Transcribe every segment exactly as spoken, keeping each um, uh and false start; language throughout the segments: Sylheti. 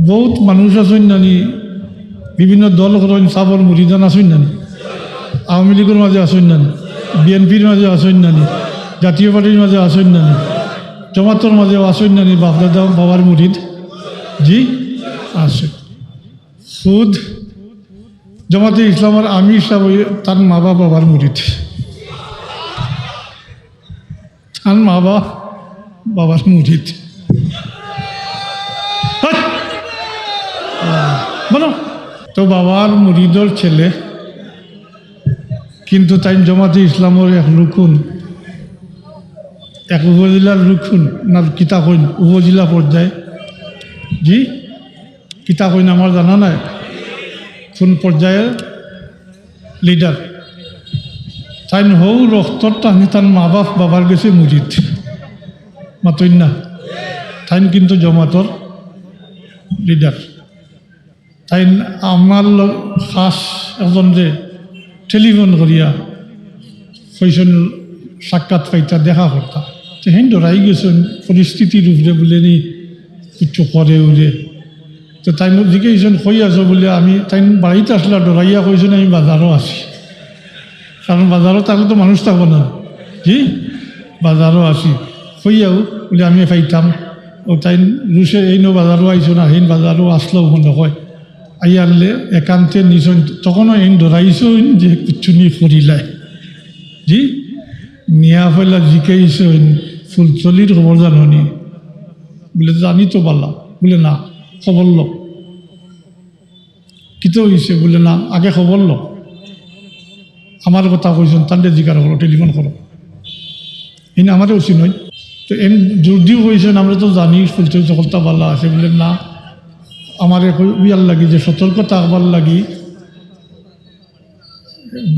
বউত মানুষ আছইন নানি, বিভিন্ন দল করইন, সাবর মুরিদান আছইন নানি, আওয়ামী লীগর মাঝে আছইন নানি, বিএনপির মাঝে আছইন নানি, জাতীয় পার্টির মাঝে আছইন নানি, জমাতর মাঝে আছইন নানি, বাপদাদা বাবার মুরিদ? জি, আছে। খুদ জমাতে ইসলামর আমির সাব তান মা বাপ বাবার মুরিদ। তান মা বাপ বাবার মুরিদ। হাট! বলো, তো বাবার মুরিদর ছেলে, কিন্তু তাইন জমাতে ইসলামর এক রুকুন, এক উপজেলার রুকুন, না কিতা কইন, উপজেলা পর্যায়ে। জি, কিতা কইন আমার জানা নাই, কোন পর্যায়ের লিডার। তাইন হউ রক্তর টানে তান মা বাপ বাবার গেছে মুরিদ। মাতইন না, তাইন কিন্তু জমাতর লিডার। তাইন আমার ল-, খাস একজনরে টেলিফোন করিয়া কইছইন সাক্ষাৎ পাইতা, দেখা করতা। তে হেন ডরাই গেছইন পরিস্থিতির উপরে বুলে নি কিচ্ছু করে উরে। তো তাইন জিকাইছইন, "কই আছো?" বুলে, আমি, তাইন বাড়িত আছলা, ডরাইয়া কইছইন, "আমি বাজারো আছি।" কারণ বাজারো থাকলে তো মানুষ থাকবো না। জি, বাজারো আছি। কইয়াও বুলে, "আমি পাইতাম।" ও তাইন রুশে এইনও বাজারো আইছো না, হেন বাজারো আছলাও মনে হয়। আইয়ারলে একান্তে নিছইন, তখনও এইন ডরাইছইন যে কিচ্ছু নি করিলায়। জি, নিয়া পয়লা জিকাইছইন, "ফুলতলির খবর জানো নি?" বুলে, "জানি তো বালা।" বুলে, "না, খবর লো।" "কিতা অইছে?" বুলে, "না, আগে খবর লো।" আমার কথা কইছইন, "তানরে জিকার করো, টেলিফোন করো।" ইনি আমারে উচিত নয়। তো এন জোর দিও কইছইন, "আমরা তো জানি ফুলতলি সকলতা বালা আছে।" বুলে, "না, আমারে কই-, ইয়ার লাগি যে সতর্ক থাকবার লাগি।"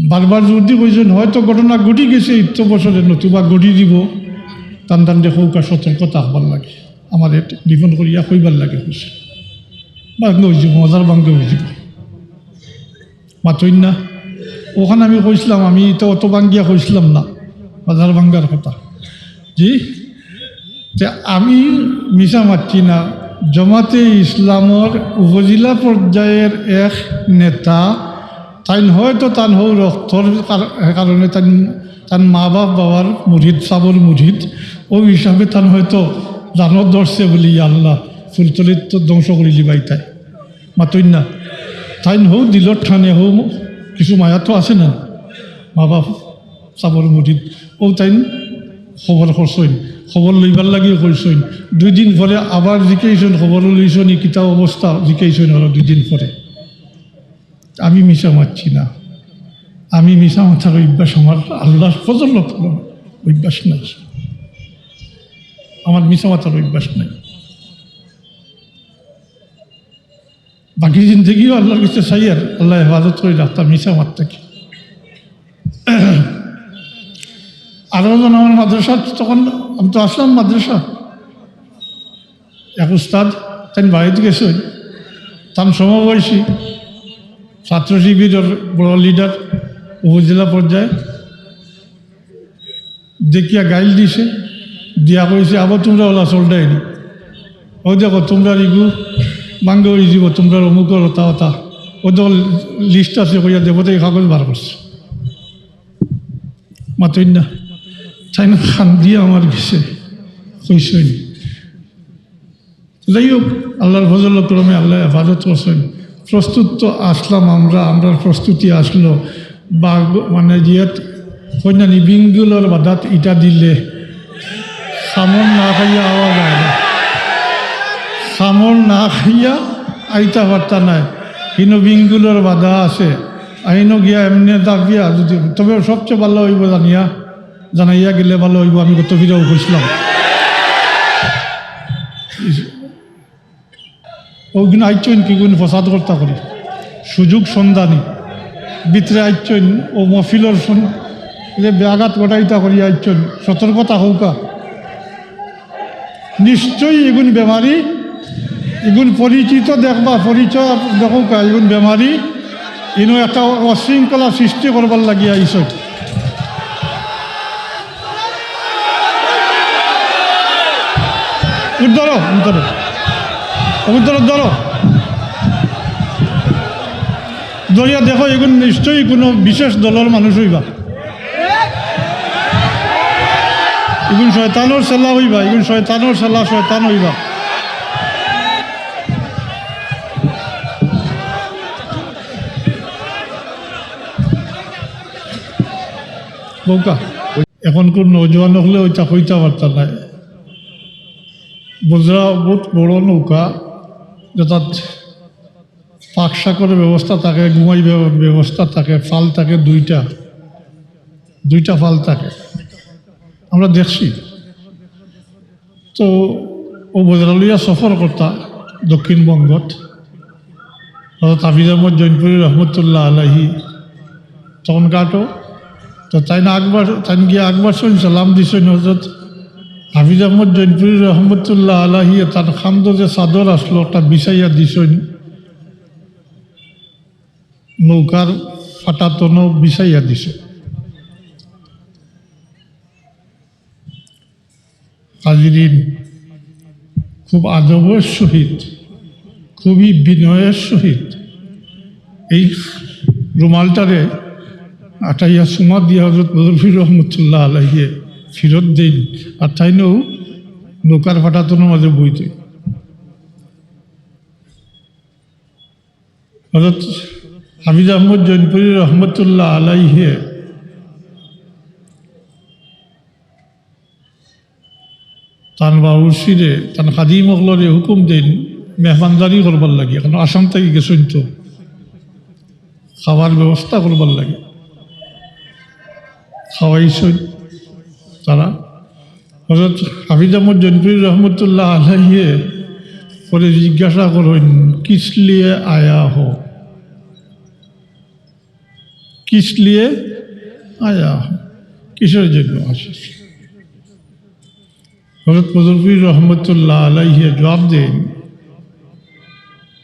বারবার জোর দি কইছইন, "হয়তো ঘটনা ঘটি গেছে ইত্য বছরে, নতুবা ঘটি দিব, তান তানরে কউক্কা সতর্ক থাকবার লাগি, আমারে টেলিফোন করিয়া কইবার লাগি কইছইন।" বাঙ্গে অই যিবো, বাজার বাঙ্গে অই যিবো। মাতইন না। অখান আমি কইছলাম, আমি তো অত বাঙ্গিয়া কইছলাম না, বাজার বাঙ্গার কথা। জি, তে আমি মিছা মাতছি না। জমাতে ইসলামর উপজেলা পর্যায়ের এক নেতা, তাইন হয়তো তান হউ রক্তর কার-, কারণে তাইন, তান মা বাপ বাবার মুরিদ, সাবর মুরিদ, ও হিসাবে তান হয়তো জানো ধরছে বলে, "ইয়া আল্লাহ, ফুলতলিত তো ধ্বংস করিলিবা ইতায়।" মাতইন না। তাইন হউ দিলর টানে হউ কিছু মায়া তো আছে না, মা বাপ সাবর মুরিদ, ও তাইন খবর করছইন, খবর লইবার লাগিও কইছইন। দুই দিন পরে আবার জিকাইছইন, "খবর লইছো নি, কিতা অবস্থা?" জিকাইছইন আরো দুই দিন পরে। আমি মিছা মাতছি না, আমি মিছা মাতার অভ্যাস আমার আল্লাহর ফজলর অভ্যাস নাই, আমার মিছা মাতার অভ্যাস নাই। বাকি জিন্দেগিও আল্লাহর কাছে চাইয়ার, আল্লাহ হেফাজত করি রাখতা মিছা মাত থাকি। আরো জন আমার মাদ্রাসা, তখন আমি তো আছলাম মাদ্রাসা, এক উস্তাদ, তাইন বাড়িত গেছইন, তান সমবয়সী ছাত্র শিবিরর বড় লিডার, উপজেলা পর্যায়ে, দেখিয়া গাইল দিছে, দিয়া কইছে, "আবার তুমরা অলা চলরায় নি? ও দেখো, তুমরার ইগু বাঙ্গে অই যিবো, তুমরার অমুকর অতা অতা।" ও দেখো, লিস্ট আছে কইয়া দেবতাই কাগজ বার করছে। মাতইন না। তাইন কান্দিয়া আমার গেছে কইছইন। যাই হোক, আল্লাহর ফজল ও করমে আল্লাহ হেফাজত করছইন। প্রস্তুত তো আছলাম আমরা, আমরার প্রস্তুতি আছলো। বা মানে, জিয়াত কইনা নি, বিঙ্গুলর বাদাত ইটা দিলে কামড় না খাইয়া আওয়া যায় না। কামড় না খাইয়া আইতা পারতা নায়। হিনো বিঙ্গুলর বাদা আছে, আইনো গিয়া এমনে দাবিয়া যদি, তবে সবচেয়ে ভালো অইবো জানিয়া, জানাইয়া গেলে ভালো অইবো, আমি গত ফিরাও কইছলাম। ওগুন আইছইন কিগুন ফসাদ করতা করি, সুযোগ সন্ধানী ভিতরে আইছইন, ও মহফিলর সন-, যে ব্যাঘাত ঘটাইতা করি আইছইন, সতর্কতা হউকা। নিশ্চয়ই এগুন বেমারি, এগুন পরিচিত দেখবা, পরিচয় দেখউকা, এগুন বেমারি, ইনো একটা অশৃঙ্খলা সৃষ্টি করবার লাগি আইছইন। উদ্ধরো, উদ্ধরো। ধরো, ধরো। ধরিয়া দেখো, এগুন নিশ্চয়ই কোনো বিশেষ দলর মানুষ অইবা। এগুন শয়তানর ছেলা অইবা, এগুন শয়তানর ছেলা, শয়তান অইবা। বউকা। এখনকুর নওজোয়ান অকলে অইতা কইতা পারতা নায়। বজরা বউত বড় নৌকা, যেটাত পাক শাকর ব্যবস্থা থাকে, ঘুমাইবার ব্যবস্থা থাকে, ফাল থাকে দুইটা, দুইটা ফাল থাকে। আমরা দেখছি। তো অউ বজরা লইয়া সফর করতা দক্ষিণবঙ্গত। হযরত হাফিজ আহমদ জৈনপুরী রহমতুল্লাহ আলাইহি তখন ঘাটো। তো তাইন আকবর, তাইন গিয়া আকবর সৈন সালাম দিছইন। হযরত হাফিজ আহমদ জৈনপুরী রহমতুল্লাহ আলাইহি তান খান্দো যে চাদর আসলো, ওটা বিছাইয়া দিছইন, নৌকার ফাটাতনো বিছাইয়া দিছইন। হাজিরিন, খুব আদবের সহিত, খুবই বিনয়ের সহিত এই রুমালটারে আটাইয়া সুমা দিয়া হযরত বদরপুর রহমতুল্লাহ আলাইহি ফিরত দেইন। আর তাইনও নৌকার ফাটাতনর মাঝে বইতে হযরত হাফিজ আহমদ জৈনপুরী রহমতুল্লাহ আলাইহি তান বাবুর্চিরে, তান খাদিম অকলরে হুকুম দেইন মেহমানদারি করবার লাগি। এখন আসাম থাকি গেছইন তো, খাবার ব্যবস্থা করবার লাগি। খাওয়াইছইন তারা। হযরত হাফিজ আহমদ জৈনপুরী রহমতুল্লাহ আলাইহি পরে জিজ্ঞাসা করইন, "কিস লিয়ে আয়া হো? কিস লিয়ে আয়া হো? কিসের জন্য আসিস?" হযরত বদরপুরী রহমতুল্লাহ আলাইহি জবাব দেইন,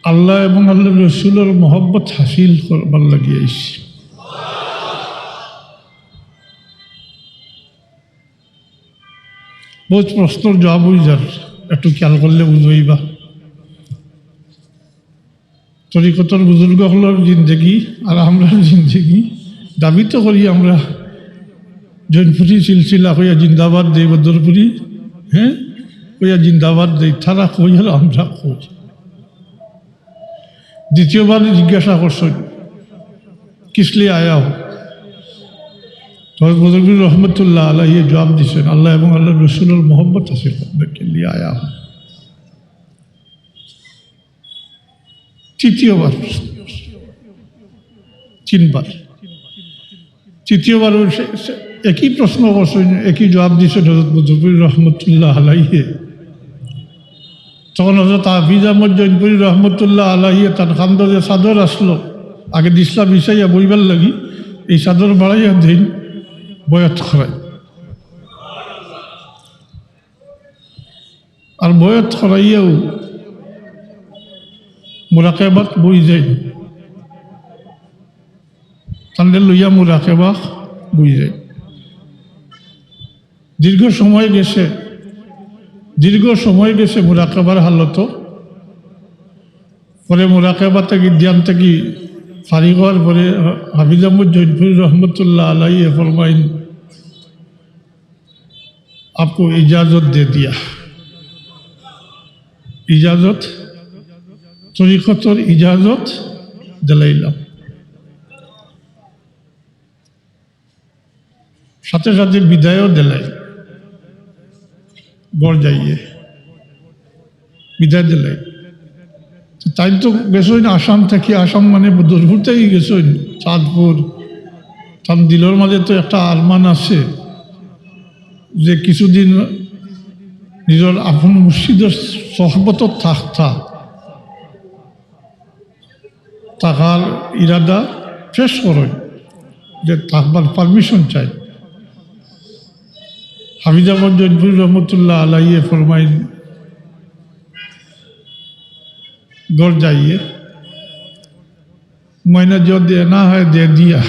"আল্লাহ এবং আল্লাহর রসুলর মহব্বত হাসিল করবার লাগি আইছি।" বউত প্রশ্নর জবাব অই যার, একটু খেয়াল করলে বুঝবায়বা। তরিকতর বুজুর্গ অকলর জিন্দেগি আর আমরার জিন্দেগি, দাবি তো করি আমরা জৈনপুরী সিলসিলা, কইয়া জিন্দাবাদ দেই, বদরপুরী, হ্যাঁ, কইয়া জিন্দাবাদ দেই, তারা কই আর আমরা কই। দ্বিতীয়বার জিজ্ঞাসা করছইন, "কিস লিয়ে আয়া হো?" তো হযরত বদরপুরী রহমতুল্লাহ আলাইহি জবাব দিছইন, "আল্লাহ এবং আল্লাহর রসুলর মহব্বত হাসিল করবার কে লিয়ে আয়া হো।" তৃতীয়বার, তিনবার, তৃতীয়বার সে, সে একই প্রশ্ন করছইন, একই জবাব দিছইন হযরত বদরপুরী রহমতুল্লাহ আলাইহি। তখন হযরত হাফিজ আহমদ জৈনপুরী রহমতুল্লাহ আলাইহি তান খান্দো যে চাদর আসলো, আগে দিছলা বিছাইয়া বইবার লাগি, এই চাদর বাড়াইয়া দেইন, বয়াত করাই। আর বয়াত করাইয়াও মুরাকাবাত বই যাইন, তানরে লইয়া মুরাকাবা বই যাইন। দীর্ঘ সময় গেছে, দীর্ঘ সময় গেছে মুরাকাবার হালতো। পরে মুরাকাবা থাকি, ধ্যান থাকি ফারিগ হওয়ার পরে হাফিজ আহমদ জৈনপুরী রহমতুল্লাহ আলাইহি ফরমাইন, "আপকো ইজাজত দে দিয়া।" ইজাজত, তরিকতর ইজাজত দিলাইলাম। সাথে সাথে বিদায়ও দিলাই, ঘর যাইয়ে বিদায় দিলাই। তো তাইন তো গেছইন আসাম থাকি, আসাম মানে বদরপুর থাকি গেছইন চাঁদপুর। তান দিলর মাঝে তো একটা আরমান আছে যে কিছুদিন নিজর আপন মুর্শিদর সহবত থাকতা। থাকার ইরাদা পেশ করইন, যে থাকবার পারমিশন চাই। হাফিজ আহমদ জৈনপুরী রহমতুল্লাহ আলাইহি ফরমাইন, "ঘর যাইয়ে, मैंने जो देना है दे दिया,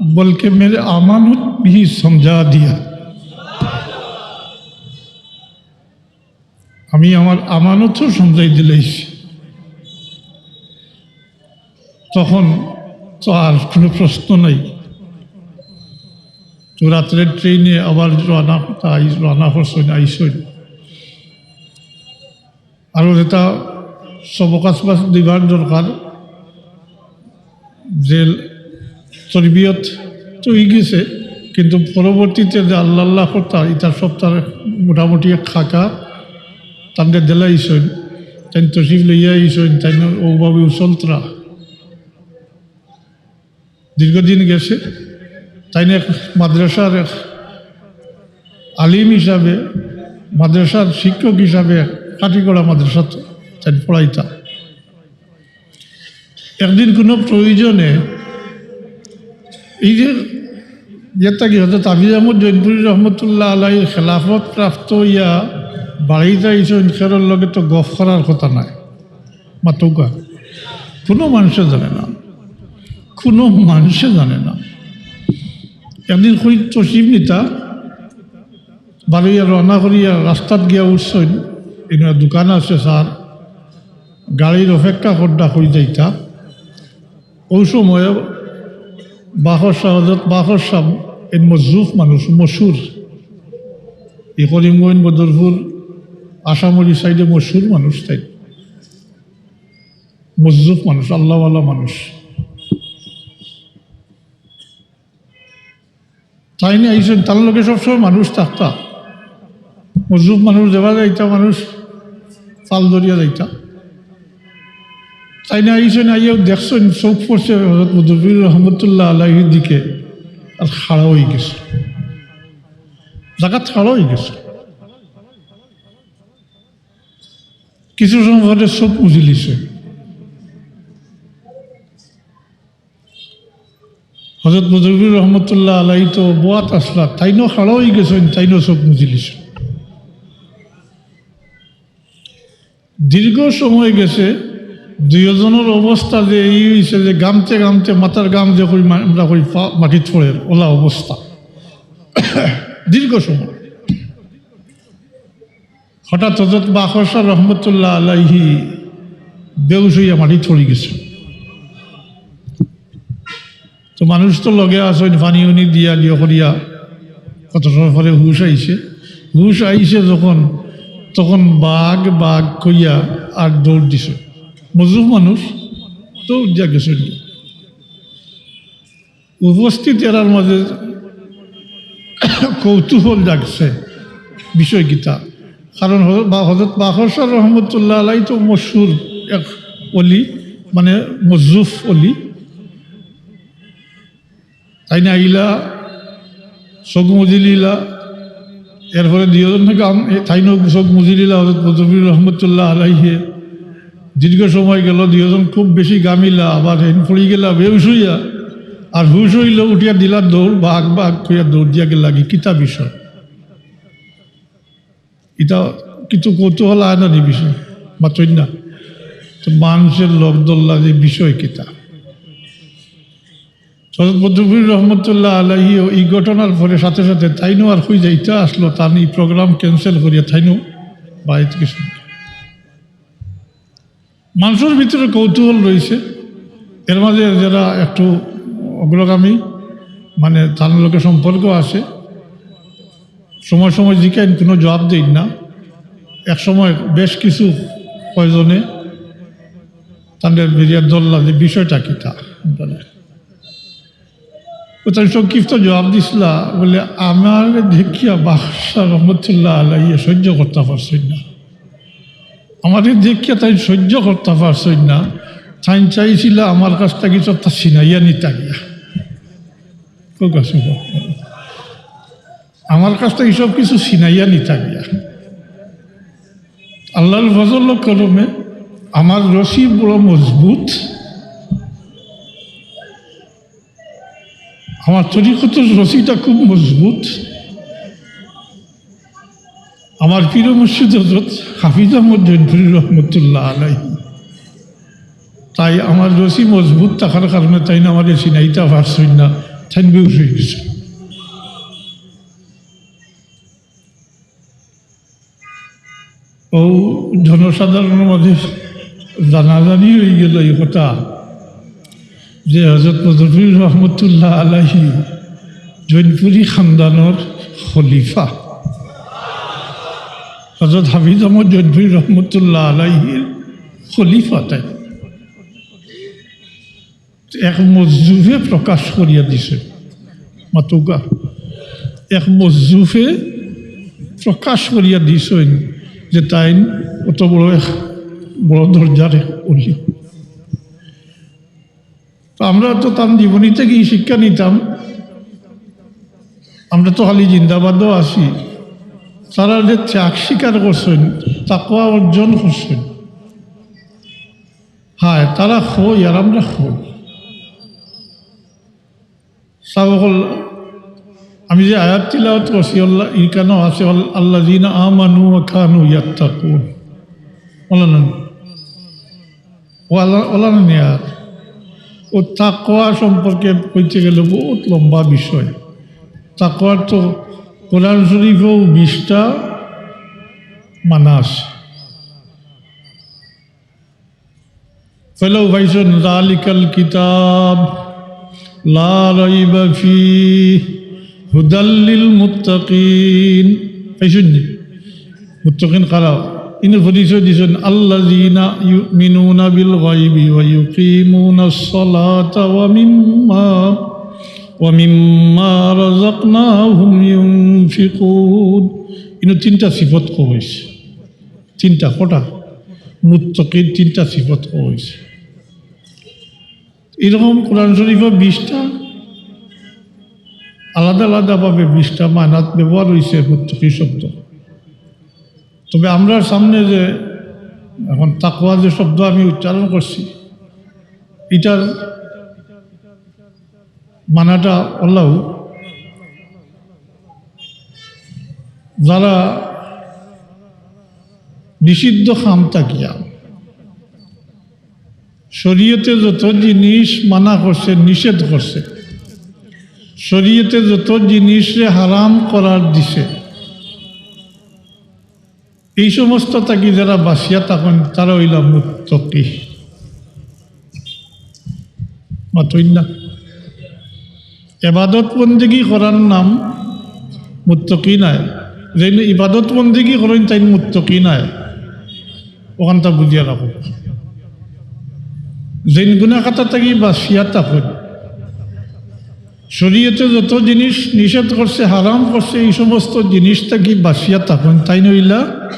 बल्कि मेरे अमानत भी समझा दिया।" আমি আমার আমানতও সমঝাই দিলাইছি। তখন তো আর কোনো প্রশ্ন নাই। তো রাত্রে ট্রেনে আবার রওনা, আই-, রওনা করছইন, আইছইন। আর যেটা সবক আসবাব দিবার দরকার, যে তরবিয়ত তো অই গেছে, কিন্তু পরবর্তীতে যে আল্লাহ আল্লাহ করতা, ইতার সব তার মোটামুটি এক খাকা, তানরে দিলাইছইন, তাইন তশরিফ লইয়া আইছইন, তাইন ওভাবে চলতরা। দীর্ঘদিন গেছে, তাইন এক মাদ্রাসার এক আলিম হিসাবে, মাদ্রাসার শিক্ষক হিসাবে কাটিগড়া মাদ্রাসাত তাইন পড়াইতা। একদিন কোনো প্রয়োজনে এই যে ইয়েটা কি হজরত হাফিজ আহমদ জৈনপুরী রহমতুল্লাহ আলাইহির খেলাফত প্রাপ্ত ইয়া বাড়িত আইছইন, খেরর লগে তো গফ করার কথা নায়, মাতউক্কা। কোনো মানুষে জানে না, কোনো মানুষে জানে না। একদিন কই তশরিফ নিতা, বারইয়া রওনা করিয়া রাস্তাত গিয়া উঠছইন, ইনো দোকান আছে স্যার, গাড়ির অপেক্ষা কররা কই যাইতা। ওই সময় বাখর শাহ, হজরত বাখর শাহ, এই মজরুফ মানুষ, মশহুর, এই করিমগঞ্জ, বদরপুর, আশামুড়ি সাইডে মশহুর মানুষ, তাইন মজরুফ মানুষ, আল্লাহওয়ালা মানুষ। তাইন আইছইন, তান লগে সবসময় মানুষ থাকতা। মজরুফ মানুষ, যেবা যাইতা মানুষ পাল ধরিয়া যাইতা। তাইন আইছইন, আইয়াও দেখছইন, চউখ পড়ছে হজরত বদরপুরী রহমতুল্লাহ আলাইহির দিকে, আর খাড়া অই গেছে, জাগাত খাড়া অই গেছে। কিছু সময় পরে চউখ মুজিলিছে। হজরত বদরপুরী রহমতুল্লাহ আলাইহি তো বওয়াত আছলা, তাইনও খাড়া অই গেছইন, তাইনও চউখ মুজিলিছইন। দীর্ঘ সময় গেছে, দুইওজনর অবস্থা যে এই অইছে যে গামতে গামতে মাথার গাম যে কই মা-, আমরা কই পা-, মাটিত পড়ের, ওলা অবস্থা। দীর্ঘ সময়। হঠাৎ হজরত বাখর শাহ রহমতুল্লাহ আলাইহি বেহুশ অইয়া মাটিত পড়ি গেছইন। তো মানুষ তো লগে আছইন, পানি উনি দিয়া দিও করিয়া, কত সময় পরে হুশ আইছে। হুশ আইছে যখন, তখন বাঘ, বাঘ কইয়া আর দৌড় দিছে। মজরুফ মানুষ, দৌড় দিয়া গেছে। উপস্থিত এরার মাঝে কৌতূহল জাগছে বিষয় কিতা, কারণ হজরত বা-, হজরত বাখর শাহ রহমতুল্লাহ আলাই তো মশহুর এক অলি, মানে মজরুফ অলি। তাইন আইলা, চউখ মুজিলিলা, এরপরে দুইওজন থাকি আম-, এ, তাইনও চউখ মুজিলিলা, হজরত বদরপুরী রহমতুল্লাহ আলাইহে। দীর্ঘ সময় গেল, দুইওজন খুব বেশি গামিলা, আবার হেন পড়ি গেলা বেহুশ অইয়া, আর হুশ অইল উঠিয়া দিলা দৌড়, বাঘ বাঘ কইয়া দৌড় দিয়া গেলাগি, কিতা বিষয়? ইটা কিন্তু কৌতূহল আয় না নি বিষয়, মাতইন না। তো মানষে লগ ধরলা যে বিষয় কিতা? হজরত বদরপুরী রহমতুল্লাহ আলাইহি ই ঘটনার পরে সাথে সাথে তাইনও আর কই যাইতা আছলো, তান ই program cancel করিয়া তাইনও বাড়িত গেছইন। মানষর ভিতরে কৌতূহল রইছে, এর মাঝে যেরা একটু অগ্রগামী, মানে তান লগে সম্পর্ক আছে, সময় সময় জিকাইন, কুনু জুয়াব দেইন না। এক সময় বেশ কিছু কয়জনে তানরে বেরিয়া ধরলা যে বিষয়টা কিতা। ও তাইন সংক্ষিপ্ত জুয়াব দিছলা, বলে, "আমারে দেখিয়া বাখর শাহ রহমতুল্লাহ আলাইহি সহ্য করতা পারছইন না, আমারে দেখিয়া তাইন সহ্য করতা পারছইন না, তাইন চাইছিলা আমার কাছ থাকি সবটা ছিনাইয়া নিতা গিয়া।" কউক্কা সুবহানাল্লাহ। "আমার কাছ থাকি সব কিছু ছিনাইয়া নিতা গিয়া।" আল্লাহর ফজল ও করমে আমার রশি বড় মজবুত, আমার তরিকতর রশিটা খুব মজবুত। আমার পীর মুর্শিদ হজরত হাফিজ আহমদ জৈনপুরী রহমতুল্লাহ আলাইহি, তাই আমার রশি মজবুত থাকার কারণে তাইন আমারে ছিনাইতা পারছইন না, তাইন বেহুশ অই গেছইন। ও জনসাধারণর মাঝে জানাজানি অইগেল ই কথা যে হযরত মজরুল রহমতুল্লাহ আলাইহি জৈনপুরী খানদানর খলিফা, হযরত হাফিজ আহমদ জৈনপুরী রহমতুল্লাহ আলাইহির খলিফা। তাই এক মজজুফে প্রকাশ করিয়া দিছে, মাতুকা, এক মজজুফে প্রকাশ করিয়া দিছইন যে তাইন অত বড় এক বড় দরজার এক অলি। তো আমরা তো তান জীবনী থাকি শিক্ষা নিতাম। আমরা তো খালি জিন্দাবাদও আছি। তারা যে ত্যাগ স্বীকার করছইন, তাকওয়া অর্জন করছইন, হায়, তারা কই আর আমরা কই? সাব অকল, আমি যে আয়াত তিলাওয়াত করছি, আল্লাহ, ইখানো আছে, আল-, আল্লাযীনা আমানু ওয়া কানু ইয়াত্তাকুন। অলা না? অলা, অলা না নি আর? ও তাকওয়া সম্পর্কে কইতে গেলে বহুত লম্বা বিষয়। তাকওয়ার তো কোরআন শরীফেও বিশটা মানা আছে। পয়লাউ পাইছইন, যালিকাল কিতাব লা রাইবা ফীহি হুদাল লিল মুত্তাকিন। পাইছইন নি? মুত্তাকিন কারা? ইনো পরিচয় দিছইন, আল্লাযীনা ইউমিনুনা বিল গায়বি ওয়া ইউকিমুনাস সালাতা ওয়া মিম্মা, ওয়া মিম্মা রাযাকনাহুম ইউনফিকুন। ইনো তিনটা সিফত কওয়া অইছে। তিনটা, কটা? মুত্তাকির তিনটা সিফত কওয়া অইছে। এরকম কোরআন শরীফে বিশটা, আলাদা আলাদাভাবে বিশটা মানাত ব্যবহার অইছে মুত্তাকি শব্দ। তবে আমরার সামনে যে এখন তাকওয়া যে শব্দ আমি উচ্চারণ করছি, ইটার মানাটা অলাউ যারা নিষিদ্ধ কাম থাকিয়া, শরীয়তে যত জিনিস মানা করছে, নিষেধ করছে, শরীয়তে যত জিনিসরে হারাম করার দিছে, এই সমস্ত থাকি যারা বাঁচিয়া থাকইন, তারা অইলা মুত্তাকি। মাতইন না? এবাদত বন্দেগি করার নাম মুত্তাকি নায়। যেইন ইবাদত বন্দেগি করইন, তাইন মুত্তাকি নায়। অখানটা বুঝিয়া রাখো। যেইন গুনাহ খাতা থাকি বাঁচিয়া থাকইন, শরীয়তে যত জিনিস নিষেধ করছে, হারাম করছে, এই সমস্ত জিনিস থাকি বাঁচিয়া থাকইন, তাইন অইলা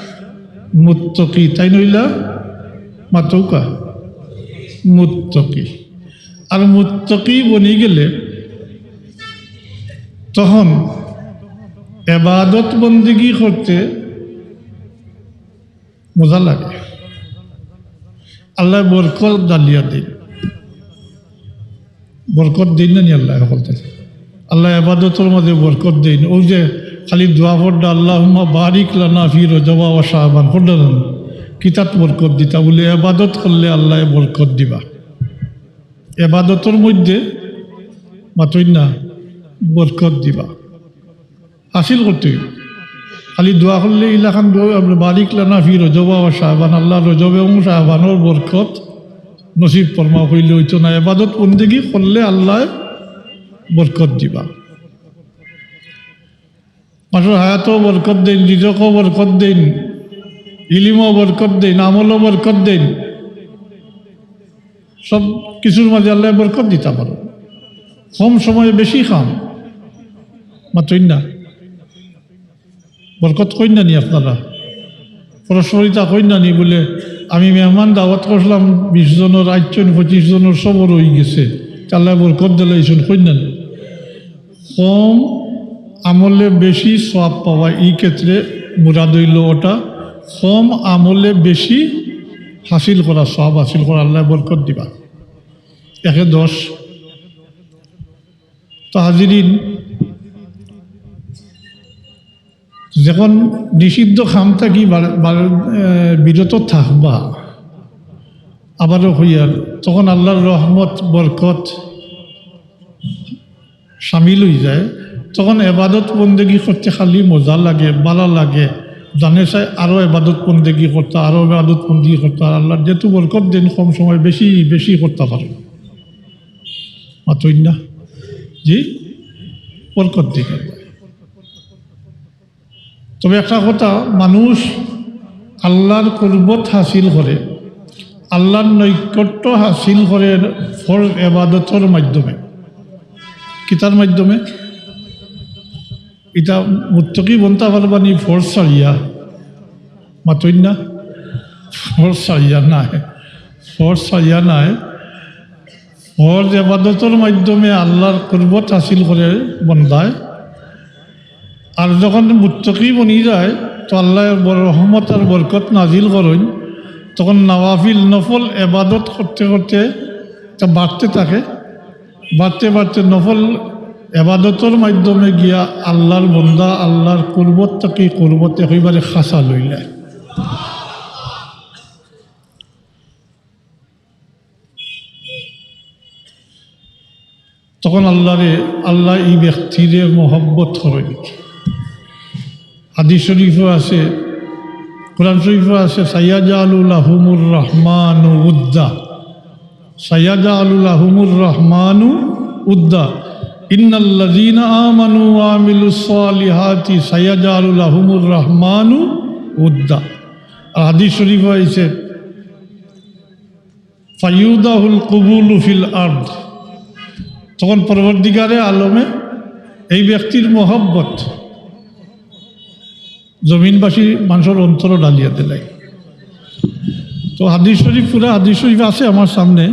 মুত্তাকি, তাইন অইলা মাতউক্কা মুত্তাকি। আর মুত্তাকি বনি গেলে তখন এবাদত বন্দেগি করতে মজা লাগে। আল্লায় বরকত ডালিয়া দেইন। বরকত দেইন না নি আল্লায়? হকলতে আল্লায় এবাদতর মাঝে বরকত দেইন। অউ যে খালি দোয়া পড়রা, "আল্লাহুম্মা বারিক লানা ফি রজবা ওয়া শাবান" পড়রা না নি? কিতাত বরকত দিতা? বুলে, এবাদত করলে আল্লায় বরকত দিবা। এবাদতর মধ্যে, মাতইন না, বরকত দিবা। হাসিল করতে অইবো। খালি দোয়া করলে ইলাখান দোয়া, আমরা বারিক লানা ফি রজবা ওয়া শাবান, আল্লাহ রজব এবং শাবানর বরকত নসিব ফরমাও কইলে অইতো না। এবাদত বন্দেগি করলে আল্লায় বরকত দিবা। মানষর হায়াতও বরকত দেইন, রিজকও বরকত দেইন, ইলিমও বরকত দেইন, আমলও বরকত দেইন। সব কিছুর মাঝে আল্লায় বরকত দিতা পারইন। কম সময়ে বেশি কাম। মাতইন না? বরকত কইন না নি আপনারা? পরস্পরিতা কইন না নি? বুলে, আমি মেহমান দাওয়াত করলাম বিশ জনর, আইচ্ছইন পঁচিশ জনর, সবর অইগেছে, আল্লায় বরকত দিলাইছইন, কইন না নি? কম আমলে বেশি সওয়াব পাওয়া, ই ক্ষেত্রে মুরাদ অইলো অটা, কম আমলে বেশি হাসিল করা, সওয়াব হাসিল করা, আল্লায় বরকত দিবা। একে দশ। তো হাজিরিন, যখন নিষিদ্ধ কাম থাকি বার-, বার-, এ, বিরত থাকবা, আবারও কইয়ার, তখন আল্লাহর রহমত, বরকত শামিল অইযায়। তখন এবাদত বন্দেগি করতে খালি মজা লাগে, ভালা লাগে। জানে চাই আরো এবাদত বন্দেগি করতা, আরো এবাদত বন্দেগি করতা। আর আল্লাহ যেহেতু বরকত দেন, কম সময় বেশি বেশি করতা পারে। মাতইন না? জি, বরকত দেন। তবে একটা কথা, মানুষ আল্লাহর কুরবত হাসিল করে, আল্লাহর নৈকট্য হাসিল করে ফরজ এবাদতর মাধ্যমে। কিতার মাধ্যমে? ইটা মুত্তাকি বনতা পারবা নি ফরজ ছাড়িয়া? মাতইন না? ফরজ ছাড়িয়া নায়, ফরজ ছাড়িয়া নায়। ফরজ এবাদতর মাধ্যমে আল্লাহর কুরবত হাসিল করে বন্দায়। আর যখন মুত্তাকি বনি যায়, তো আল্লাহ বড় রহমত আর বরকত নাজিল করইন, তখন নওয়াফিল, নফল এবাদত করতে করতে তা বাড়তে থাকে। বাড়তে বাড়তে নফল এবাদতর মাধ্যমে গিয়া আল্লাহর বন্দা আল্লাহর কুরবত থাকি কুরবত একেবারে খাসা লইলায়। তখন আল্লাহরে, আল্লাহ ই ব্যক্তিরে মহব্বত করইন। হাদিস শরীফও আছে, কোরআন শরীফও আছে, "সায়াজআলু লাহুমুর রহমানু উদ্দা।" সায়াজআলু লাহুমুর রহমানু উদ্দা। ইন্নাল্লাযীনা আমানু ওয়া আমিলুস সালিহাতি সায়াজআলু লাহুমুর রহমানু উদ্দা। আর হাদিস শরীফ হয়েছে, "ফায়ুদাহুল কুবুলু ফিল আরদ।" তখন পরবর্তীকালে আলমে এই ব্যক্তির মহব্বত জমিনবাসী মানুষের অন্তরো ঢালিয়া দিলাই। তো হাদিস শরীফ, পুরা হাদিস শরীফ আছে আমার সামনে।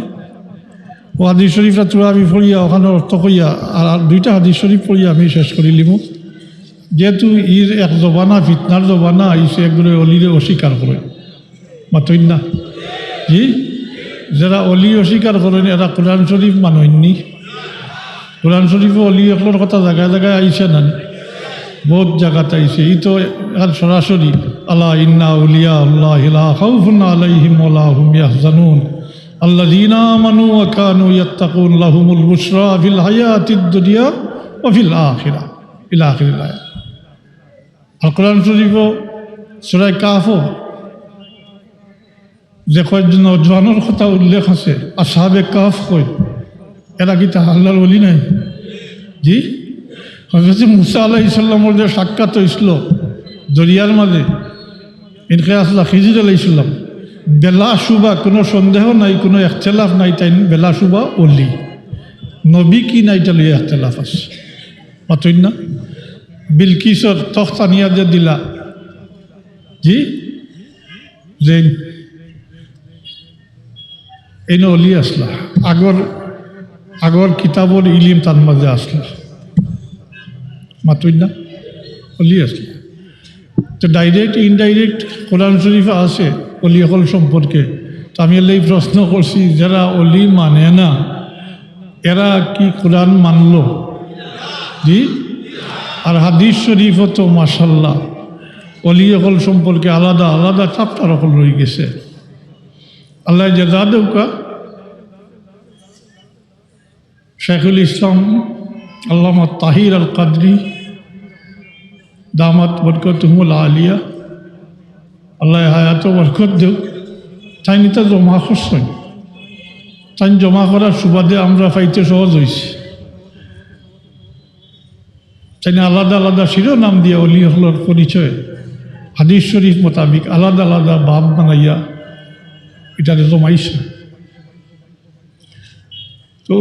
ও হাদিস শরীফটা থুড়া আমি পড়িয়া, ওখানে অর্থ কইয়া, আর, আর দুইটা হাদিস শরীফ পড়িয়া আমি শেষ করিলিমু। যেহেতু ইর এক জমানা, ফিতনার জমানা আইছে, এগুলো অলিরে অস্বীকার করে। মাতইন না? জি? যারা অলি অস্বীকার করেন, এরা কোরআন শরীফ মানইননি। কোরআন শরীফে অলি অকলর কথা জাগায় জাগায় আইছে না নি? বহুত জাগাত আইছে। ই তো আর সরাসরি, "আলা ইন্না আউলিয়া আল্লাহি লা খাউফুন আলাইহিম ওয়া লা হুম ইয়াহজানুন, আল্লাযীনা আমানু ওয়া কানু ইয়াত্তাকুন, লাহুমুল বুশরা ফিল হায়াতিদ দুনিয়া ওয়া ফিল আখিরা।" ইলা আখিরিল আয়াত। আর কোরআন শরীফও সূরা কাহফও যে কয়জন নওজোয়ানর কথা উল্লেখ আছে, আসহাবে কাহফ কই, এরা কিতা আল্লাহর ওলি নায়? জি, হযরত মুসা আলাইহিস সালামর যে সাক্ষাৎ হইছিল দরিয়ার মাঝে, ইনকে আসলা খিজির আলাইহিস সালাম, বেলা শুবা, কোনো সন্দেহ নাই, কোনো ইখতিলাফ নাই, তাইন বেলা শুবা ওলি। নবী কি না, ইটা লইয়া ইখতিলাফ আছে। মাতইন না? বিলকিসর তখত আনিয়া যে দিলা, জি, যে এইন অলি আসলা, আগর, আগর কিতাবর ইলিম তার মাঝে আসলা। মাতইন না? অলি আসলা। তো direct indirect কোরআন শরীফ আছে অলি অকল সম্পর্কে। তো আমি এলাই প্রশ্ন করছি, যারা অলি মানে না, এরা কি কোরআন মানলো? জি? আর হাদিস শরীফও তো মাশাআল্লাহ অলি অকল সম্পর্কে আলাদা আলাদা chapter অকল রই গেছে। আল্লাহ জাযা দেউকা। শেখুল ইসলাম আল্লামা তাহির আল কাদরি দামাত বরকতুহুমুল আলিয়া, আল্লাহ হায়াতো বরকত দেউক। তাইন ইতা জমা করছইন, তাইন জমা করার সুবাদে আমরা পাইতে সহজ হইছে। তাইন আলাদা আলাদা শিরোনাম দিয়া অলি অকলর পরিচয় হাদিস শরীফ মোতাবিক আলাদা আলাদা বাব বানাইয়া ইটারে জমাইছে। তো